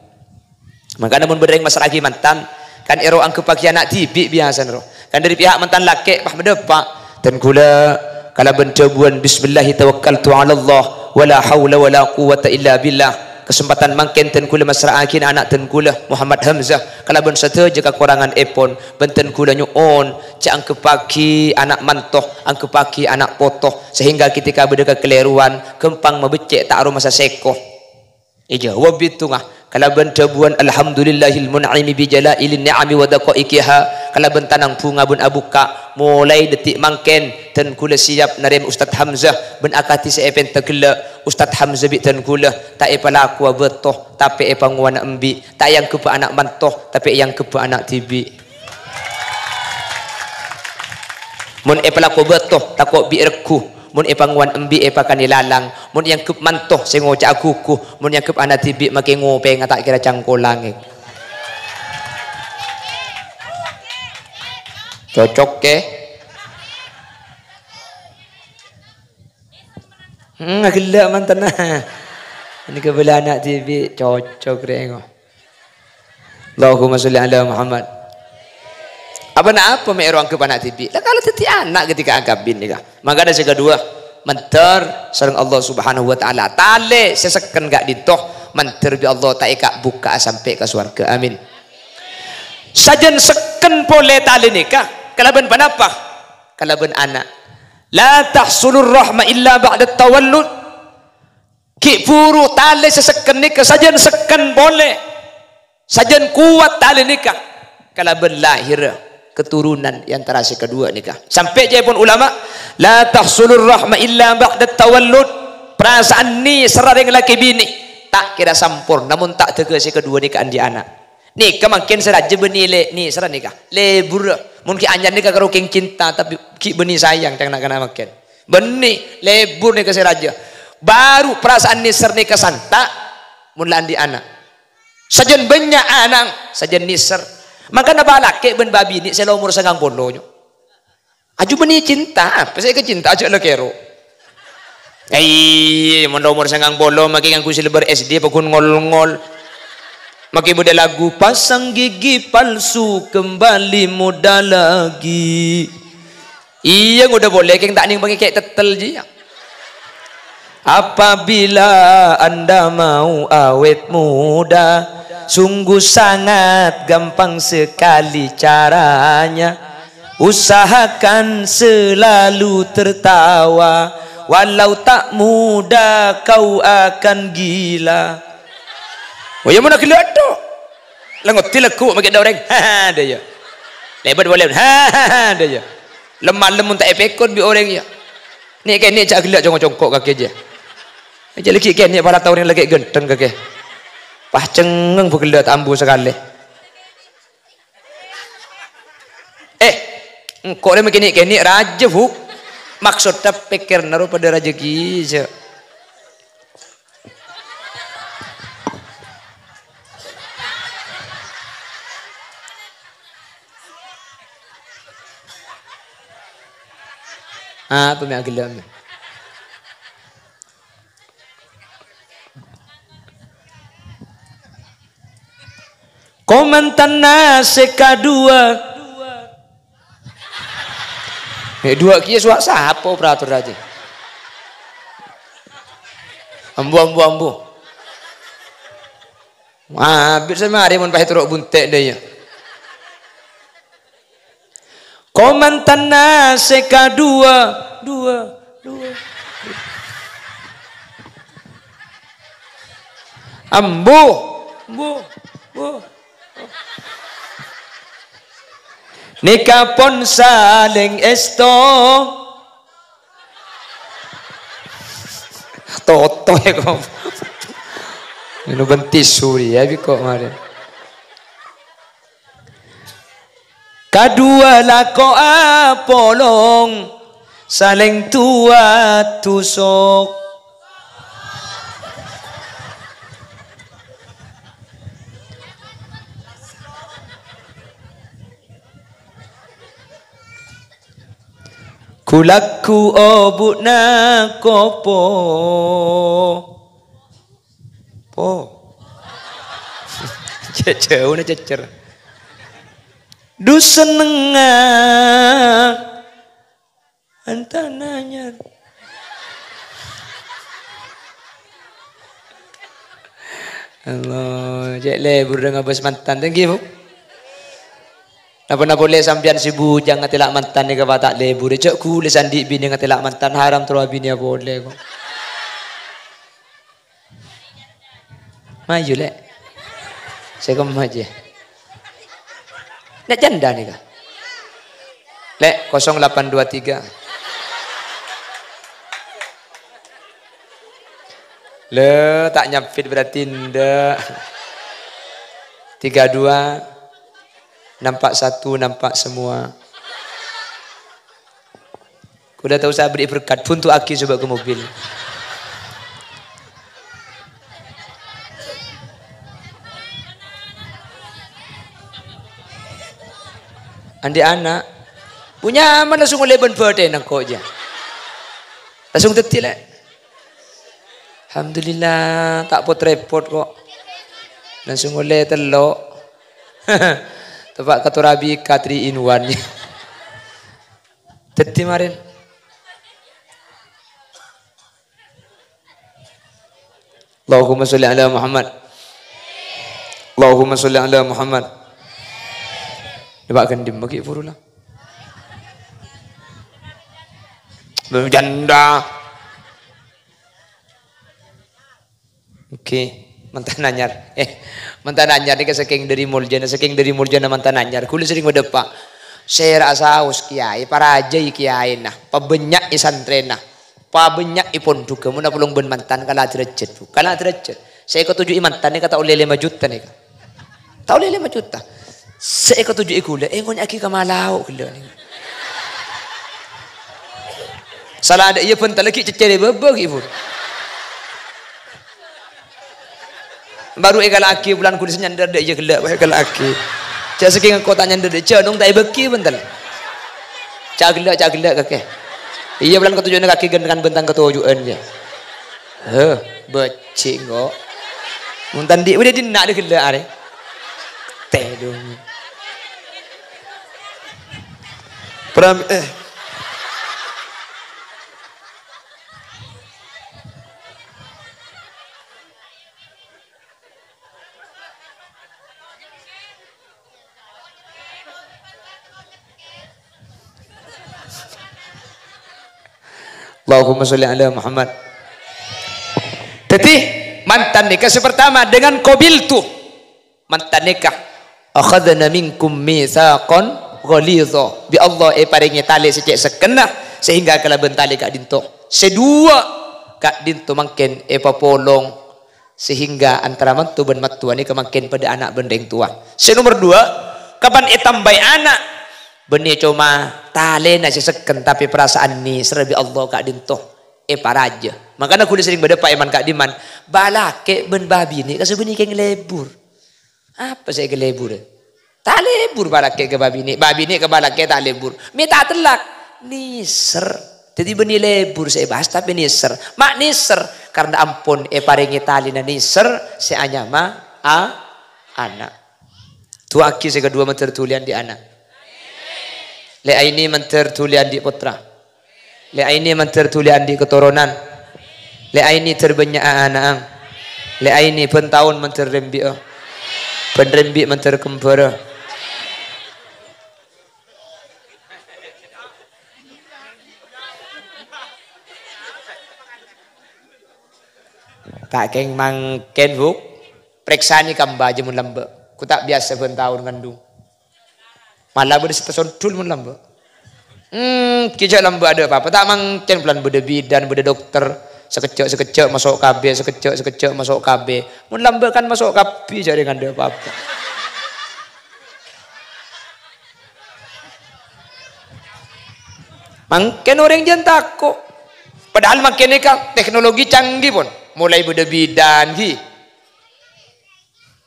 Mangkana mon bâdâ rèng massra'aghi mantan, kan èro angghebbhâghi ana' dhibi' biyasana, ro. Kan dâri pihak mantan lakè', pas madâpa', "Dân kaulâ kalabân dhâbuwân, 'Bismillahi tawakkaltu 'alallah, wa la haula wa la quwwata illa billah.' Kasempadhân mangkèn dân kaulâ massra'aghi ana' dân kaulâ, Muhammad Hamzah, kalabân sadhâjâ kakorangan èpon, bân dân kaulâ nyo'on jhâ' angghebbhâghi ana' manto, angghebbhâghi ana' poto, sehingga ketika bâdâ kakalèrowan, ghâmpang mabeccè' ta' aromasa sèko." Èjâwâb bhidhungnga kalabân dhâbuwân, "Alhamdulillahil mun'imi bi jala'ilin ni'ami wa daqa'iqiha," kalabân tanang bhunga bân abukka', molaè dhâddhi mangkèn, dân kaulâ siap narèma Ustadz Hamzah bân akadhi sè èpènta ghellâ'. Ustadz Hamzah bi' dân kaulâ ta' èpalakowa bâto, tapè èpangowana embi', ta' èangghebbhâ ana' manto, tapè èangghebbhâ ana' dhibi'. Mon èpalako bâto, tako' bi' regghu. Mon èpangowan embi' èpakanè lalang. Mon èanggep manto sè ngoca'a ghugu. Mon èanggep ana' dhibi' makè ngopènga ta' kèra cangkolang. Cocok, kè? Hmm, ghellâ' mantanna. Ini kebela ana' dhibi' cocok, rè, ngo. Allahumma sholli ala Muhammad. Apa na apa mè' èro anggep ana' dhibi'? Lah, kalau dhâddhi ana' ketika akabin nèka. Mangkana sè kedua, mandhâr sareng Allah Subhanahu wa Ta'ala. Talè sè sekken ka'dinto, mandhâr bi' Allah ta' èka-bukka'a sampè' ka sowarga. Amin. Sajân sekken polè talè nèka, kalabân ponapa? Kalabân ana'. La tahsulur rahma illa ba'da tawallud. Ghi' bhuru talè sè sekken nèka sajân sekken polè. Sajân kowat talè nèka kalabân lahèrra keturunan è antara sè kaduwâ nèka. Sampè' ca'èpon ulama, "La tahsulur rahma illa ba'da tawallud." Parasaan nèserra rèng lakè binè' ta' kèra samporna mon ta' dâgghâ sè kaduwâ nèka andi' ana'. Nèka mangkèn sè rajâ bânnè lè-, nèserra nèka. Lebur. Mon ghi' anyar nèka karo kèng cinta, tapè ghi' bânnè sayang, ca'na na-kana mangkèn. Bânnè, lebur nèka sè rajâ. Baru parasaan nèser nèka santa', mon la andi' ana'. Sajân bânnya' ana', sajân nèser. Mangkana bâ' lakè' bân bâ' binè' sè la omor sangang polo, nyo. Aju bânnè cinta, apa sè èkacinta, ajâ' la kèro. Ai, mon la omor sangang polo, makè ngangghuy silbhâr S D, paggun ngol-ngol. Makè bâdâ lagu, "Pasang gigi palsu, kembali muda lagi." Iyâ, ngodâ polè, kèng ta' nèng pangèkè' tèttèl, jiyâ. Apabila Anda mau awet muda, sungguh sangat gampang sekali caranya. Usahakan selalu tertawa, walau tak muda kau akan gila. Oh, iyâ, mon ghellâ' tho. La ngodâ lagu makè dâ' orèng. Ha, ha, dâ' iyâ. Lèbât polè. Ha, ha, ha, dâ' iyâ. Lem-malem mon ta' èpèkon bi' orèng, iyâ. Nè'-kènè' jhâ' ghellâ' congko'-congko' kakè, jiyâ. Jhâ' laghi' kènè' para tao orèng lakè' ghântheng kakè. Pas cengngeng bâ ghellâ' ta' ambu sakalè. Eh, engko' rè makè nè'-kènè' rajâ, Bu. Maksoddhâ pèkkèrna ro padâ rajâ kèya. Apa mè' aghellem? Komantanna sè kaduwâ. È, duwâ' kèya suwa sapa operator aja. Ambu, ambu, ambu. Abit sè marè mon pas ètoro' bunte' dâ' iyâ. Komantanna sè kaduwâ, duwâ, duwâ. Ambu, ambu, ambu. Nèka pon salèng èsto. Toto è ko'. Ngèno bân tisu rèya bi' ko' marè. Kaduwâ lako apolong, salèng towa tusok. Ghu-lagghu obu'na kopo. Po. Jhâ'-jhâuna cècèr. Dhu sennengnga. Mantan anyar. Allah, cè' lebur dâ' ngabâs mantan. Thank you, Bu. Napa-napa polè sampèyan sè bujâng ngatèla' mantan nèka pas ta' lebur. Jhâ' ghulâ sè andi' binè ngatèla' mantan, haram terro abinèa polè, ko'. Mayu, Lè'. Sè kemma jiyâ. Nè' janda nèka. Lè', kosong delapan dua tiga. Lè', ta' nyapit berarti ndak. Tiga dua. Nampak satu, nampak semua. Kaulâ ta' osa aberri' berkat, buntu'aghi coba ka mobil. Andi' ana'. Punya aman langsung ollè bân bâthèna ko' jiyâ. Langsung dhâddhi, Lè'. Alhamdulillah, ta' pot-rèpot ko'. Langsung ollè tello'. Teppa' ka Torabika three in one. Dhâddhi marèn. Allahumma sholli ala Muhammad. Allahumma sholli ala Muhammad. Coba gendem bagi puru lah. Janda. Oke, mantan anyar. Eh, mantan anyar nèka sakèng dâri moljâna, sakèng dâri moljâna mantan anyar. Kaulâ serrèng madhâpa'. Sèra'a saos kèyaè, parajâi kèyaèna, pabânnya'è santrèna, pabânnya'è pondhughâ. Mon apolong bân mantan kala derajat, Bu. Kala derajat. Sè èkatoju'i mantan nèka ta' ollè lèma juta nèka. Ta' ollè lèma juta. Sè èkatoju'i kaulâ, èngonya'aghi ka Malao ghellâ' nèka. Sala dâ' iyâ bhântal ghi' cèccèrè bâbâ ghi' pon. Baru èkala'aghi bulân ghulâ sè nyandâr dâ' iyâ ghellâ', èkala'aghi. Jhâ' sakèng engko' ta' nyandâr dâ' iyâ, nong ta' èbâghi bhântal. Ca' ghellâ', ca' ghellâ' kakè. Iyâ, bulân katoju'na kakè ghân-, kan bhântang katoju'ân, yâ. Heh, bâji' engko'. Mon ta' andi' bâdâ dinna' dâ' ghellâ' arè. Tèdung. Pram-, eh. Allahumma sholli ala Muhammad. Dhâddhi, mantan nèka sè pertama dengan qabiltu. Mantan nèka, "Akhadna minkum mitsaqan ghalidha." Bi' Allah èparèngè talè sè cè' sekkenna, sehingga kalabân talè ka'dinto. Sè duwâ', ka'dinto mangkèn èpapolong. Sehingga antara manto bân mattowa nèka mangkèn padâ ana' bân rèng towa. Sè nomer duwâ', kapan ètambâi ana', bânnè coma talèna sè sekken, tapè parasaan nèserra bi' Allah ka'dinto èparajâ. Mangkana ghulâ serrèng bâdâ paèman ka'dimman, balakè' bân bâbinè' kasabânnè kèng lebur. Apa sè èkaleburâ? Ta' lebur balakè' ka bâbinè', bâbinè' ka balakè' ta' lebur. Mè' ta' tellak, nèser. Dhâddhi bânnè lebur sè èbahas tapè nèser. Ma' nèser karna ampon èparèngè talèna nèser sè anyama a-, ana'. Du'aaghi sè kaduwâ mandhâr dhuli andi' ana'. Lè' Aini mandhâr dhuli andi' pottra. Lè' Aini mandhâr dhuli andi' katoronan. Lè' Aini dhâr bânnya'a ana'na. Lè' Aini bân taon mandhâr rembi'â. Bân rembi' mandhâr kembhârâ. Ta' kèng mangkèn, Bu'. Parèksanè kamba jâ mon lambâ'. Ghu ta' biyasa bân taon ngandung. Mala bâdâ sè tasondhul mon lambâ'. Hmm, ghi' jâ' lambâ' adâ' pa-apa. Ta' mangkèn bulân bâdâ bidan, bâdâ dokter. Sakejjhâ'-sakejjhâ' maso' K B, sakejjhâ'-sakejjhâ' maso' K B. Mon lambâ' kan maso' K B jâ' rèng adâ' pa-apa. Mangkèn orèng jân tako'. Padahal mangkèn nèka teknologi canggih pon. Mulai bâdâ bidan ghi.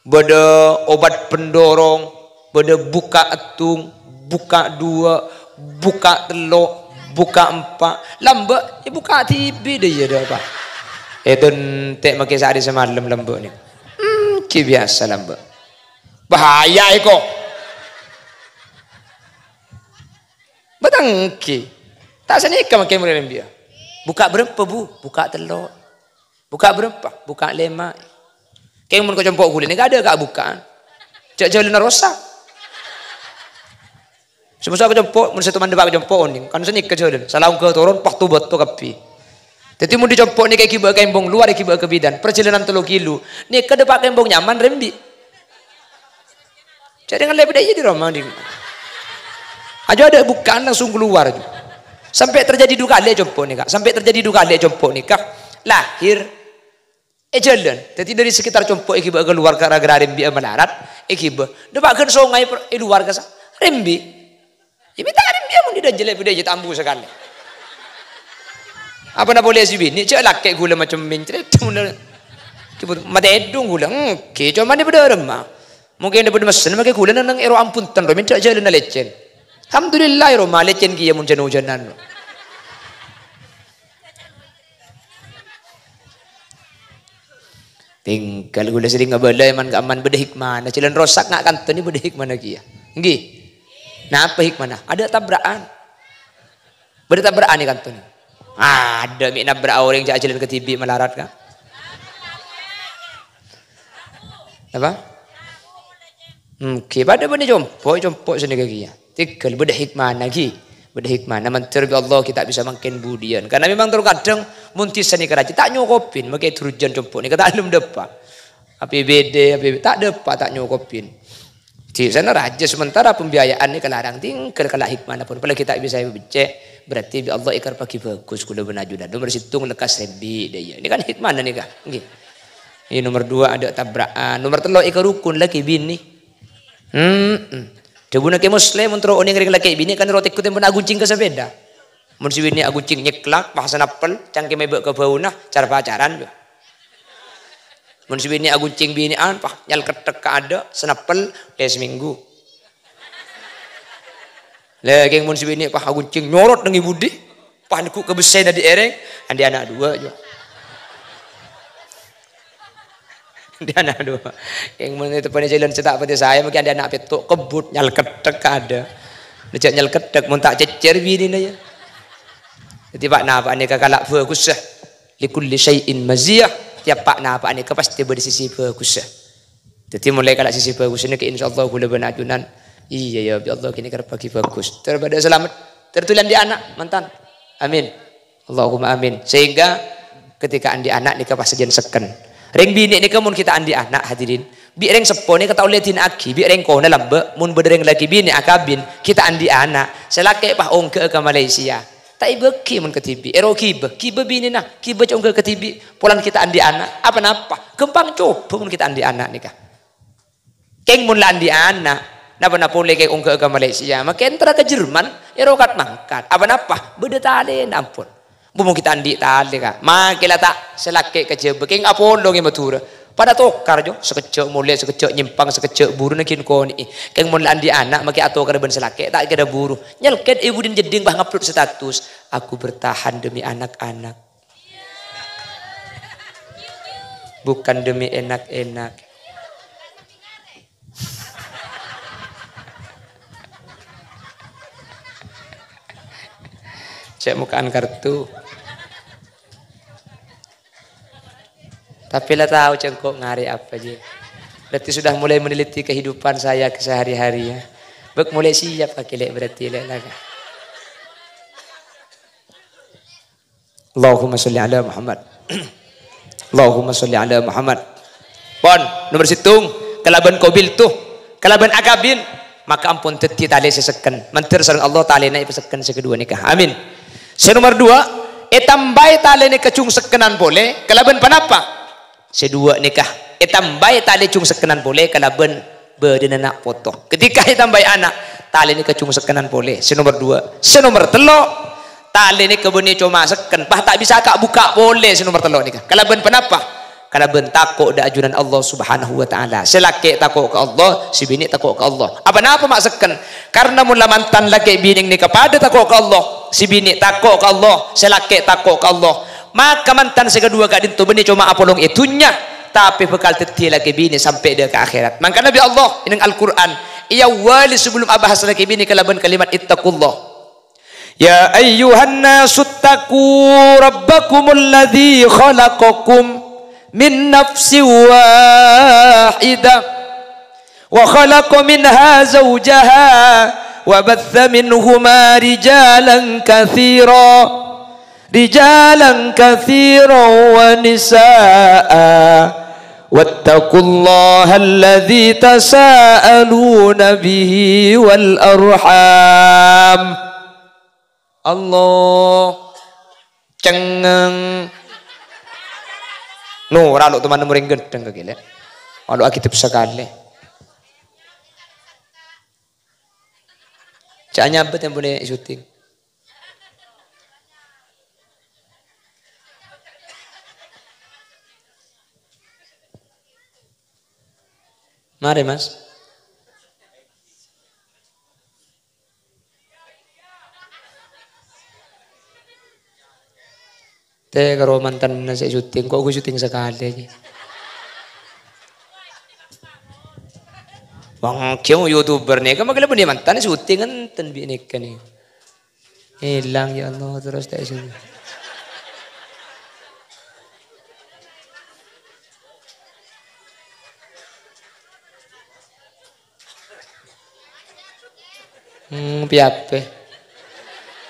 Bâdâ obat pendorong, bâdâ buka' èttung, buka' duwâ', buka' tello', buka' empa'. Lambâ', è buka' dhibi' dâ' iyâ dâ' apa. È dântè' makè saarè samalem lambâ' nèka. Hmm, ghi' biyasa lambâ'. Bahaya èko. Bâtanggi. Ta' sanèka makè morèna biya. Buka' bârâmpa, Bu? Buka' tello'. Buka' bârâmpa? Buka' lèma'. Kèng mon ka compo' ghulâ nèka adâ' ka' buka'an. Jâ' jhâlânna rosak. Sè maso' ka compo', mon sèttong mandhâpa ka compo' onèng, kan sanèka jhâlân. Salaongghâ toron, pas to-bâto kabbhi. Dhâddhi mon dâri compo' nèka èghibâ'â ka embong lowar, èghibâ'â ka bidan. Parjhâlânan tello kilo. Nèka dâpa' ka embong nyaman, rembi'. Jârèya ngallè bâdâ iyâ dâri roma, ding. Ajâ adâ' buka'an langsung kalowar, ajâ. Sampè' terjadi du kalè è compo' nèka. Sampè' terjadi du kalè è compo' nèka. Lahir è jhâlân. Dhâddhi dâri sekitar compo' èghibâ'â kalowar gara-gara rembi'â malarat, èghibâ. Dâpa' ghân songay per-, è lowar kassa. Rembi'. Iyâ, mè' ta' rembi'â mon dâri jhâlân bâdâ iyâ tambu sakalè. Apa na polè sè binè', jâ' lakè' ghulâ macem mencret, mon matèdung ghulâ. Engghi, coma nè bâdâ remma. Mungkin dâ' bâdâ messen, makè ghulâ neng-neng èro ampun ten, ro, mènta jhâlânna lècèn. Alhamdulillah, èro ma lècèn kèya mon jân-ojânan. Tèngghâl ghulâ serrèng abâlâ, èman-ka'emman bâdâ hikmana. Jhâlân rosak nga' kanto nè bâdâ hikmana kèya. Engghi. Napa hikmana? Adâ' tabra'an. Bâdâ tabra'an è kanto nè. Adâ' mè' nabrak orèng jâ' jhâlân kadhibi' malarat, ka'. Napa? Engghi, padâ bânnè compo', compo' sanèka kèya. Tèngghâl bâdâ hikmana, ghi. Bâdâ hikmana, mandhâr bi' Allah ghi' ta' bisa mangkèn budiyân. Karena memang terkadang mon dhisa nèka rajâ ta' nyokobhin, makè durjân compo' nèka ta' lem dâpa'. A P B D, A P B D, ta' dâpa', ta' nyokobhin. Dhisa na rajâ sementara pembiayaan nèka larang, tèngghâl kala' hikmana pon. Apalagi ta' bisa èbhâcce', berarti bi' Allah èkarepaghi bhâghus ghulâ bân ajunan. Nomer sèttong lekkas rembi', dâ' iyâ. Nèka kan hikmana nèka, ghi. Iyâ, nomer dua adâ' tabra'an. Nomer tello' èkarokon lakè binè. Hmm. Dhâbuna Kè Muslim, mon terro onèng rèng lakè binè kan ro tèggu tempona aguncèng ka sapèda. Mon sè binè aguncèng nyèklak, pas sanappel, cangkèmma èbâ' ka bâuna, car-pacaran, yo. Mon sè binè aguncèng binè'an, pas nyalkettek ka adâ', sanappel, lè samènggu. Lè, kèng mon sè binè pas aguncèng nyorot neng è budi, pas neggu' ka bessèna dâri èrèng, andi' ana' duwâ', yo. Andi' ana' duwâ'. Kèng mon èteppa'na jhâlân sè ta' patè saè, mangkèn andi' ana' pètto', kebbut, nyalkettek ka adâ'. Jhâ' nyalkettek, mon ta' cèccèr binèna, ya. Dhâddhi, pa'-napa' nèka kala' bhâghussa. Likulli syai'in maziyah. Tiap pa'-napa' nèka pastè bâdâ sisi bhâghussa. Dhâddhi, molaè kala' sisi bhâghussa nèka, insyaallah, ghulâ bân ajunan. Iyâ, ya, bi' Allah ghânèka èkarepaghi bhâghus. Ter bâdâ salamet. Ter dhuli andi' ana', mantan. Amin. Allahumma amin. Sehingga ketika andi' ana' nèka pas sajân sekken. Rèng binè' nèka mon ghi' ta' andi' ana', hadirin, bi' rèng seppo nèka ta' ollè èdina'aghi, bi' rèng kona lambâ', mon bâdâ rèng lakè binè' akabin, ghi' ta' andi' ana'. Sè lakè' pas ongghâ'â ka Malaysia. Ta' èbâghi mon kadhibi', èro ghibâ, ghibâ binèna, ghibâ jhâ' ongghâ kadhibi', polana ghi' ta' andi' ana'. Apa-napa? Ghâmpang coba mon ghi' ta' andi' ana' nèka. Kèng mon la andi' ana', napa-napa polè kèng ongghâ'â ka Malaysia, makè entara ka Jerman, èro kat-mangkat. Apa-napa? Bâdâ talèna ampon. Bu, mon ghi' ta' andi' talè, ka'. Makè la ta' sè lakè' ka Jhâbâ, kèng apolong è Madhurâ. Padâ tokar, jo. Sakejjhâ' molè, sakejjhâ' nyèmpang, sakejjhâ' buru naghin konè'è. Kèng mon la andi' ana', makè atokara bân sè lakè', ta' kèra buru. Nyalkèt è budina jeddhing, pas ngupload status. Aku bertahan demi anak-anak. Bukan demi enak-enak. Cè' moka'an kartu. Tapè la tao cè' engko' ngarè' apa, jhi. Berarti sudah mulai meneliti kehidupan saya kesehari-hari, ya. Bâk mulai siap kakè lè' berarti lè' la, ka. Allahumma sholli ala Muhammad. Allahumma sholli ala Muhammad. Pon, nomor sèttong, kalabân qabiltu, kalabân akabin, maka ampon dhâddhi talè sè sekken. Mandhâr sareng Allah talèna èpasekken sè kaduwâ nèka. Amin. Sè nomor duwâ', ètambâi talè nèka jhung sekkenan polè kalabân ponapa? Sè duwâ' nèka ètambâi talè jhung sekkenan polè kalabân bâdâna na' poto. Ketika ètambâi ana', talè nèka jhung sekkenan polè. Sè nomor duwâ'. Sè nomor tello', talè nèka bânnè coma sekken, pas ta' bisa ka'-buka' polè sè nomor tello' nèka. Kalabân ponapa? Kalabân tako' dâ' ajunan Allah Subhanahu wa Ta'ala. Sè lakè' tako' ka Allah, sè binè' tako' ka Allah. Apa napa ma' sekken? Karna mon la mantan lakè' binè' nèka padâ tako' ka Allah, sè binè' tako' ka Allah, sè lakè' tako' ka Allah, maka mantan sè kaduwâ ka'dinto bânnè coma apolong è dhunnya, tapè bhâkal dhâddhiyâ lakè binè sampè' dâ' ka akhèrat. Mangkana bi' Allah, è neng Al-Qur'an, èawwali sabellum abahas lakè binè kalabân kalimat, "Ittaqullah." "Ya ayyuhan nasu ttaqu rabbakumul ladzi khalaqakum min nafsin wahidah, wa khalaqa minha zawjaha, wa batsa minhuma rijalan katsira, rijalan katsiran wa nisaa, wattaqullaha alladzi tasaaluna bihi wal arham." Allah. Cengngeng. No, ra lo' teman nemoreng gendeng ka gile. Alo' agitep sakalè. Ca' nyambet yang punya syuting. Mari, Mas. Tè karo mantanna sè syuting, kok gue syuting sakalè aja. Wong kèng YouTuber nèka, makè la bânnè mantan syuting enten bi' nèka nè. Ilang, ya Allah, terros ta' iso. Hmm, piyape?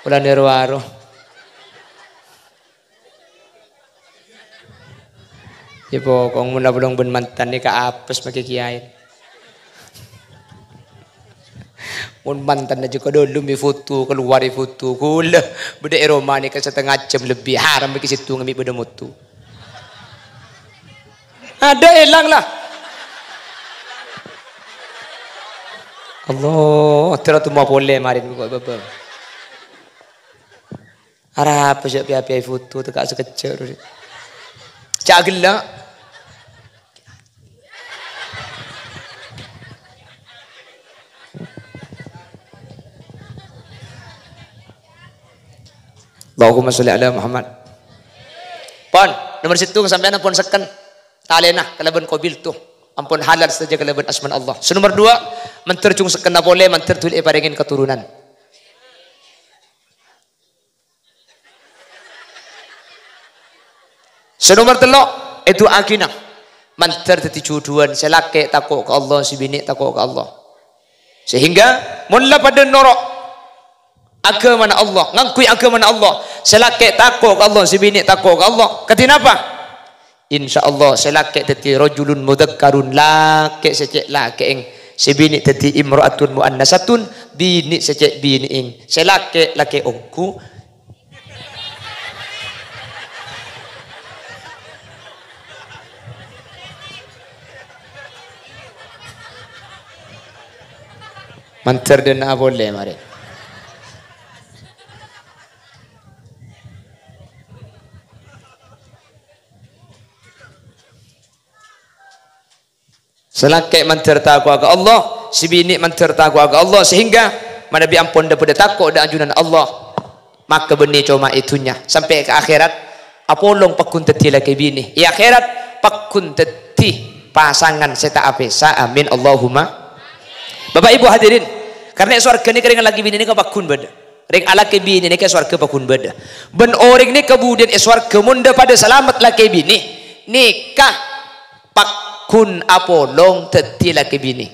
Polana ro-aro. Ya, pokok mon la bâlâ bân mantan nèka apes makè kiyaè. Mon mantan aja ka dâlem è foto, kalowar è foto. Ghulâ bâdâ è roma nèka satengnga jam lebbi, haram makè sèttong mè' bâdâ moto. Adâ' èlang la. Allah, tèra temmo polè marèn kok bâbâ. Arapa sè piya-piya è foto teka' sakejjhâ', Ru. Ca' ghellâ'. Allahumma sholli ala Muhammad. Pon, nomor sèttong sampèyan ampon sekken. Talèna kalabân qabiltu. Ampon halal sadhâjâ kalabân asmana Allah. Sè nomor duwâ', mandhâr jhung sekkenna polè, mandhâr dhuli èparèngè katurunan. Sè nomor tello', èdu'aaghina. Mandhâr dhâddhi jhudhuwân, sè lakè' tako' ka Allah, sè binè' tako' ka Allah. Sehingga, mon la padâ noro' aghâmana Allah, ngangghuy aghâmana Allah, sè lakè' tako' ka Allah, sè binè' tako' ka Allah. Kadhi napa? Insyaallah, sè lakè' dhâddhi rajulun mudzakkarun, lakè' sè cè' lakè'èng, sè binè' dhâddhi imra'atun muannasatun, binè' sè cè' binè'èng, sè lakè' lakè' ongghu. Mandhâr dâ' enna' polè, marè. Sè lakè' mandhâr tako'a ka Allah, sè binè' mandhâr tako'a ka Allah, sehingga manabi ampon dâ-, padâ tako' dâ' ajunan Allah. Maka bânnè coma è dhunnya, sampè' ka akhèrat, apolong pagghun dhâddhi lakè binè. È akhèrat, pagghun dhâddhi pasangan sè ta' apèsa. Amin, Allahumma. Bapa' Ibu hadirin, karna è sowarga nèka rèng lakè binè nèka pagghun bâdâ. Rèng alakè binè nèka è sowarga pagghun bâdâ. Bân orèng nèka budiyân è sowarga mon dâ-padâ salamet lakè binè, nèka pagghun apolong dhâddhi lakè binè.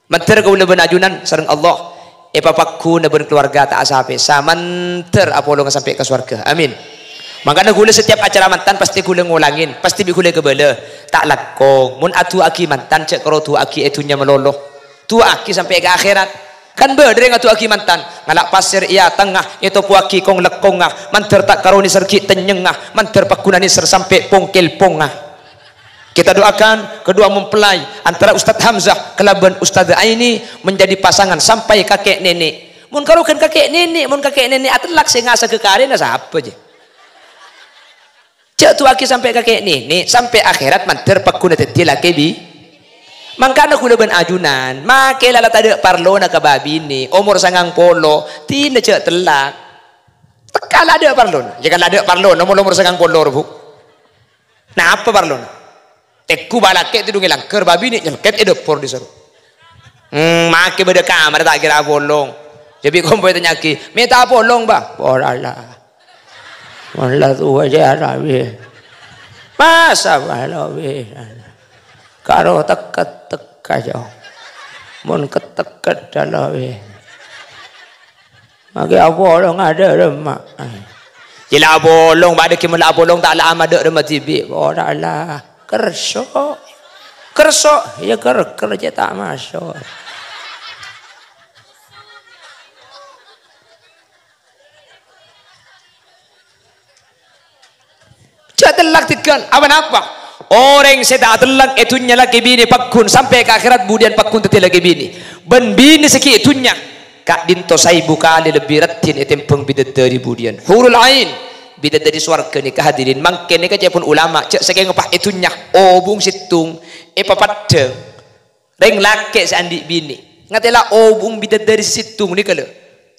Mandhâr kaulâ bân ajunan sareng Allah èpapagghuna bân kalowarga ta' sa-pèsa, mandhâr apolonga sampè' ka sowarga. Amin. Mangkana kaulâ setiap acara mantan pastè kaulâ ngolangè, pastè bi' kaulâ èkabâlâ. Ta' langkong, mon adu'aaghi mantan jhâ' karo du'aaghi è dhunnya malolo. Du'aaghi sampè' ka akhèrat. Kan bâdâ rèng adu'aaghi mantan, ngala' pasèr è atengnga, ètopoaghi kong-lekkongnga, mandhâr ta' karo nèser ghi' tennyengnga, mandhâr pagghun nèser sampè' pongkèlpongnga. Kita doakan kedua mempelai antara Ustadz Hamzah kalabân Ustadzah Aini menjadi pasangan sampai kakek nenek. Mon karogan kakek nenek, mon kakek nenek atellak sè ngasaghâ karèna sapa, jâ? Jhâ' du'aaghi sampè' kakek nenek, sampè' akhèrat mandhâr pagghuna dhâddhi lakè bi-, Mangkana kaulâ bân ajunan, makè la, la tadâ' parlona ka bâbinè, omor sangang polo, dinah jhâ' tellak. Tekka la adâ' parlona, jhâ' kan la adâ' parlona, omor, omor sangang polo, Bu. Napa parlona? Tèngghu bâlâkè' tèdhung è langghâr, bâbinè nyèlkèt è dâpor dhisarro. Hmm, makè bâdâ kamar ta' kèra apolong. Jhâ' bi' kompoy ètanya'aghi, "Mènta apolong, Bah?" "Ora la. Mon la towa sè arawi. Masa bâlâ wi. Karo tekket-tekka, jâ. Mon ket-tekket dâlâ wi." Makè apolong adâ' remma. Jhâ' la apolong, bâdâ ghi' mon la apolong ta' la amadâ' remma dhibi'. Ora la. Kerso'. Kerso', iyâ ker-, ker cè' ta' maso'. Jhâ' tellak dhigghân, apa-napa? Orèng sè ta' atellak è dhunnya lakè binè pagghun sampè' ka akhèrat budiyân pagghun dhâddhi lakè binè. Bân binè sè ghi' è dhunnya, ka'dinto saèbu kalè lebbi raddhin ètèmbhâng bidadari budiyân. Hurul ain, bidadari sowarga nèka hadirin, mangkèn nèka ca'èpon ulama, jhâ' sakèng pas è dhunnya, obung sèttong, èpapaddhâng. Rèng lakè' sè andi' binè. Ngatèla obung bidadari sè sèttong nèka lho.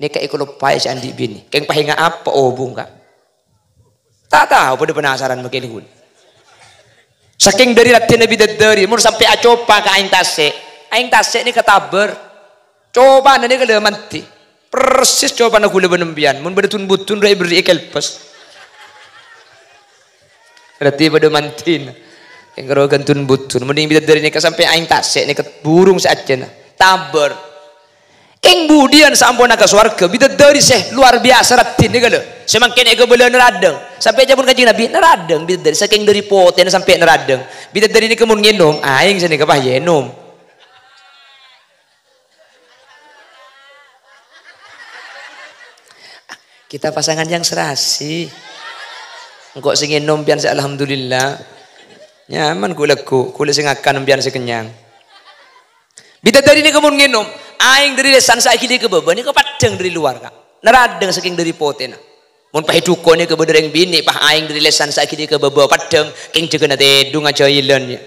Nèka èkaloppaè sè andi' binè. Kèng paènga' apa obung, Ka'? Ta' tao, padâ penasaran makè nèko. Sakèng dhâri raddhinna bidadari, mon sampè' acopa ka aèng tasè'. Aèng tasè' nèka tabâr. Copana nèka lho mandhi. Persis copana kaulâ bân empèyan. Mon bâdâ dun-budun, rè èberri'i kelpes. Berarti padâ mandhina. Kèng karo ghân dun-budun. Mending bidadari nèka sampè' aèng tasè' nèka burung sajjhâna. Tabâr. Kèng budiyân saamponna ka sowarga, bidadari sè luar biasa raddhin nèka lho. Sè mangkèn èkabâlâ naraddhâng. Sampè' ca'èpon Kanjeng Nabi, naraddhâng bidadari. Sakèng dhâri potèna sampè' naraddhâng. Bidadari nèka mon ngènom, aèng sè nèka pas ènom. Kita pasangan yang serasi. Engko' sè ngènom empèyan sè alhamdulillah. Nyaman ghu-lagghu, kaulâ sè ngakan empèyan sè kennyang. Bidadari nèka mon ngènom, aèng dhâri lèsan sè aghili ka bâbâ nèka paddhâng dhâri lowar, Ka'. Naraddhâng sakèng dhâri potèna. Mon pas è duko nèka bâdâ rèng binè', pas aèng dhâri lèsan sè aghili ka bâbâ paddhâng, kèng jâgâna tèdhung ajâilan, yâ.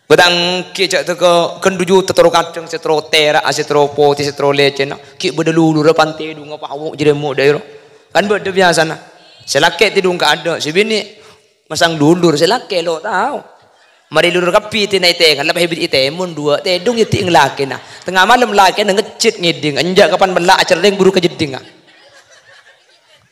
Bâtang ghi' jhâ' tèka ghân du juta terro kadhâng sè terro tèra'a, sè terro potè, sè terro lècèna. Ghi' bâdâ lulurra pan tèdhungnga pawo' jârèmo' dhâiro. Kan bâdâ biyasana. Sè lakè' tèdhung kaadâ', sè binè' masang lulur, sè lakè' lo' tao. Marè lulur kabbhi tèna ètèngan, la pas èbèrri'i tèmon duwâ', tèdhung èdhi' lakèna. Tengnga malem lakèna ngejjhit ngèdhing, enjâ' kapan mella' acerrèng buru ka jeddhingnga.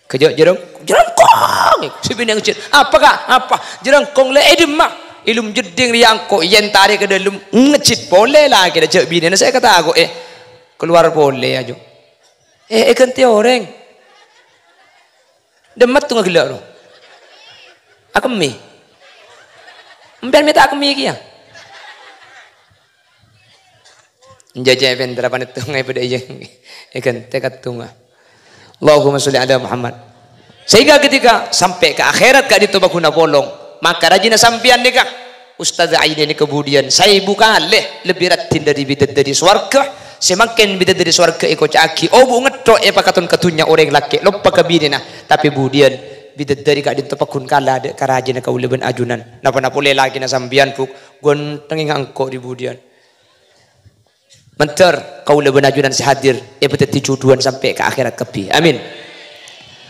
Kejjhâ' jârâng-, jârângkong! Sè binè' ngejjhit. "Apa, Ka'? Apa?" "Jârângkong la è dimma?" "È lem jeddhing rèya engko'." Iyâ èntarè ka dâlem, ngejjhit polè lakèna, jhâ' binèna sè èkatako'è. Kalowar polè, ajhu. Eh, èghântè orèng. Dâ' emma tèdhungnga ghellâ' rowa. Akemmè. Empèyan mè' ta' akemmè kèya. Jhâjhâ pènterra panèttongnga è padâ iyâ. Èghântè kattongnga. Allahumma sholli ala Muhammad. Sehingga ketika sampè' ka akhèrat ka'dinto pagghun apolong, maka rajina sampèyan nèka, Ustadz Aini nèka budiyân saèbu kalè lebbi raddhin dhâri bidadari sowarga. Sè mangkèn bidadari sowarga èkoca'aghi, obu' ngetthok èpakaton ka dhunnya orèng lakè' loppa ka binèna, tapè budiyân bidadari ka'dinto pagghun kala dâ' ka rajina kaulâ bân ajunan. Napa-napa polè lakèna sampèyan, Bu', ghun tèngènga engko' dhâri budiyân. Mandhâr kaulâ bân ajunan sè hadir èpadhâddhi jhudhuwân sampè' ka akhèrat kabbhi. Amin.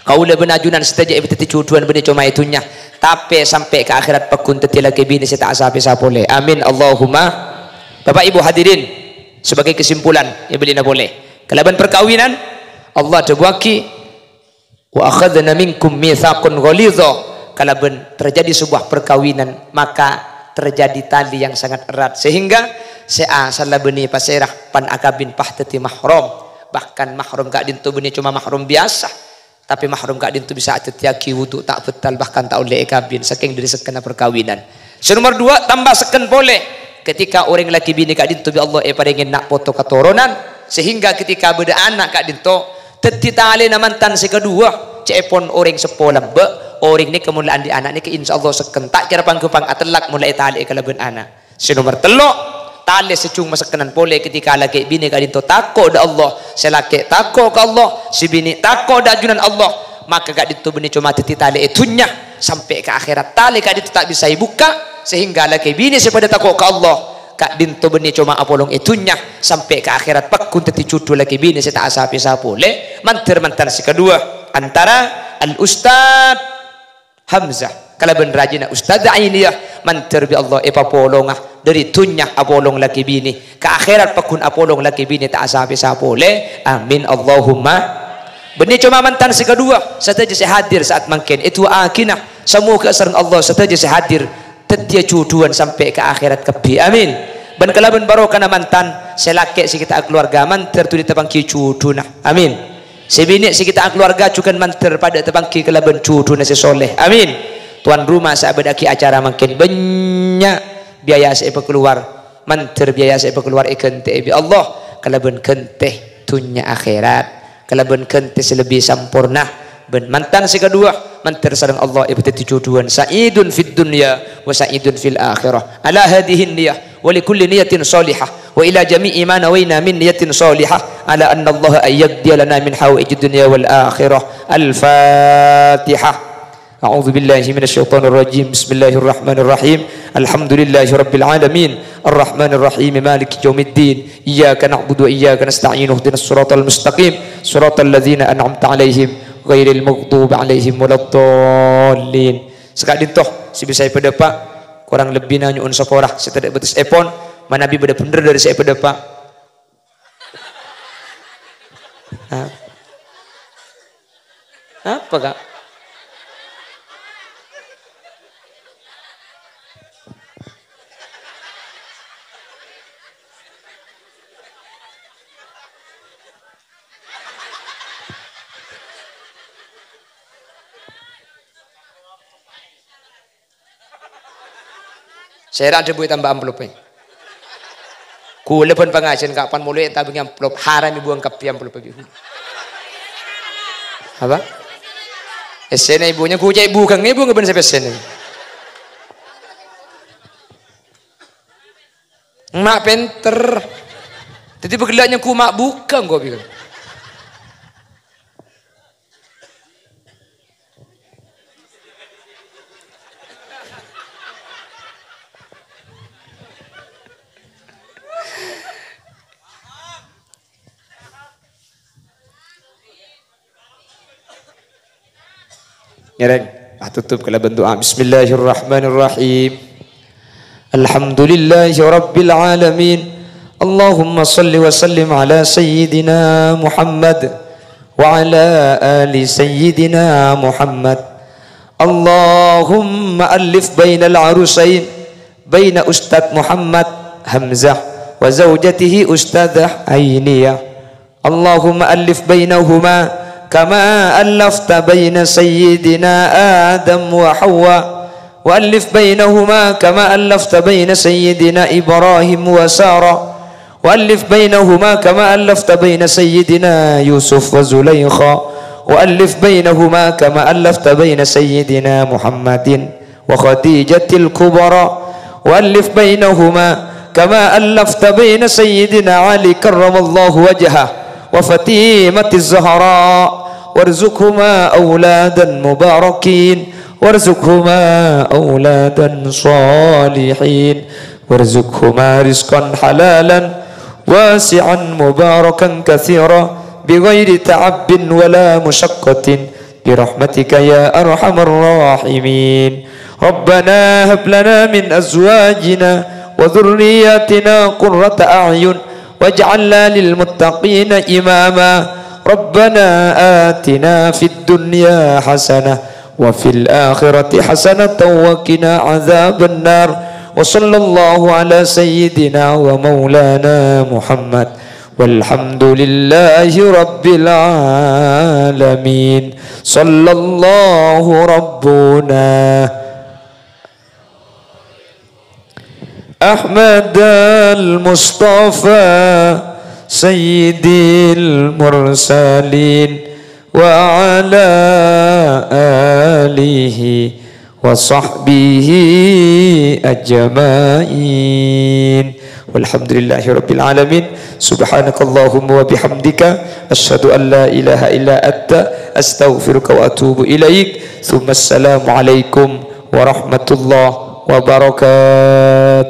Kaulâ bân ajunan sadhâjâ èpadhâddhi jhudhuwân bânnè coma è dhunnya, tapè sampè' ka akhèrat pagghun dhâddhi lakè binè sè ta' sapèsa polè. Amin, Allahumma. Bapak Ibu hadirin, sebagai kesimpulan, èbâlina polè. Kalabân parkabinan, Allah adhâbuwaghi, "Wa akhadna minkum mitsaqan ghalidha." Kalabân terjadi sebuah perkawinan, maka terjadi tali yang sangat erat, sehingga sè asalla bânnè pasèra pan akabin pas dhâddhi mahram. Bahkan mahram ka'dinto bânnè coma mahram biyasa, tapè mahram ka'dinto bisa adhâddhiyaghi wudu ta' bhâtal, bahkan ta' ollè èkabin, sakèng dhâri sekkenna parkabinan. Sè nomer duwâ', tamba sekken polè. Ketika orèng lakè binè ka'dinto bi' Allah èparèngè na' poto katoronan, sehingga ketika bâdâ ana' ka'dinto, dhâddhi talèna mantan sè kaduwâ. Ca'èpon orèng seppo lambâ', orèng nèka mon la andi' ana' nèka, insyaallah sekken ta' kèra pang-ghâmpang atellak mon la ètalè'è kalabân ana'. Sè nomer tello', talè sè jhung masekkenan polè ketika lakè binè ka'dinto tako' dâ' Allah, sè lakè tako' ka Allah, sè binè tako' dâ' ajunan Allah, maka ka'dinto bânnè coma dhâddhi talè è dhunnya sampè' ka akhèrat. Talè ka'dinto ta' bisa èbukka', sehingga lakè binè sè padâ tako' ka Allah, ka'dinto bânnè coma apolong è dhunnya sampè' ka akhèrat, pagghun dhâddhi jhudhu lakè binè sè ta' sapèsa polè, mandhâr mantan sè kaduwâ antara Al Ustad Hamzah kalabân rajina Ustad Ainiyah, mandhâr bi' Allah èpapolonga dhâri dhunnya apolong lakè binè, ka akhèrat pagghun apolong lakè binè ta' sapèsa polè. Amin, Allahumma. Bânnè coma mantan sè kaduwâ, sadhâjâ sè hadir sa'at mangkèn èdu'aaghina, samoghâ sareng Allah sadhâjâ sè hadir dhâddhiyâ jhudhuwân sampè' ka akhèrat kabbhi. Amin. Bân kalabân barokana mantan, sè lakè' sè ghi' ta' akalowarga mandhâr dhuli tapangghi jhudhuna. Amin. Sè binè' sè ghi' ta' akalowarga jhughân mandhâr padâ tapangghi kalabân jhudhuna sè soleh. Amin. Tuan rumah sè abâdhâ'aghi acara mangkèn bânnya' biaya sè èpakalowar, mandhâr biaya sè èpakalowar èghântè'è bi' Allah kalabân ghântè dhunnya akhèrat, kalabân ghântè sè lebbi samporna. Bân mantan sè kaduwâ, mandhâr sareng Allah èpadhâddhi jhudhuwân, sa'idun fid dunya wa sa'idun fil akhirah. Ala hadhihi niyah wa li kulli niyatin shalihah wa ila jami'i ma nawaina min niyatin shalihah, ala anna Allah an yaqdiya lana min hawaijid dunya wal akhirah. Al-Fatihah. A'udzu billahi minasy syaithanir rajim. Bismillahirrahmanirrahim. Alhamdulillahi rabbil alamin. Arrahmanir rahim. Maliki yaumiddin. Iyyaka na'budu wa iyyaka nasta'in. Ihdinas siratal mustaqim. Siratal ladzina an'amta 'alaihim ghairil maghdubi 'alaihim waladdallin. Saka'dinto sè bisa èpadâpa', korang lebbina nyo'on sapora sè tadâ' bâtessèpon, manabi bâdâ bhendher dhâri sè èpadâpa'. Hah? Apa, Kak? Sèra dhâbuwi tamba amploppè. Kaulâ bân pangajiyân kapan molaè ètabângè amplop, haram èbuwâng kabbhi amploppè bi' kaulâ. Apa? Essèna èbuwâng, ghu cè' èbuwâng, èbuwâng bân sè pèssèna. Ma' pènter. Dhâddhi pagghellâ' nyengghu ma' bukka' engko' bi' kaulâ. Ngèrèng. Ah, tutup kalabân du'a. Bismillahirrahmanirrahim. Alhamdulillahi rabbil alamin. Allahumma salli wa sallim ala sayyidina Muhammad wa ala ali sayyidina Muhammad. Allahumma allif bainal arusain, baina Ustadz Muhammad Hamzah wa zaujatihi Ustadzah Ainiyah. Allahumma allif bainahuma kama allafta baina sayyidina Adam wa Hawa, wa allif bainahuma kama allafta baina sayyidina Ibrahim wa Sarah, wa allif bainahuma kama allafta baina sayyidina Yusuf wa Zulaikha, wa allif bainahuma kama allafta baina sayyidina Muhammadin wa Khadijatil Kubra, wa allif bainahuma kama allafta baina Sayyidina Ali karramallahu wajhah wa Fatimatiz Zahra, warzuqhuma auladan mubarakin, warzuqhuma auladan salihin, warzuqhuma rizqan halalan, واسعا مباركا كثيرا بغير تعب ولا مشقة برحمتك يا أرحم الراحمين. ربنا هب لنا من أزواجنا وذرياتنا قرة أعين واجعلنا للمتقين إماما. ربنا آتنا في الدنيا حسنة وفي الآخرة حسنة وقنا عذاب النار. وصلى الله على سيدنا ومولانا محمد والحمد لله رب العالمين. صلى الله ربنا أحمد المصطفى سيد المرسلين وعلى آله وصحبه أجمعين. والحمد لله رب العالمين. سبحانك اللهم وبحمدك، أشهد أن لا إله إلا أنت، أستغفرك وأتوب إليك. ثم السلام عليكم ورحمة الله وبركاته.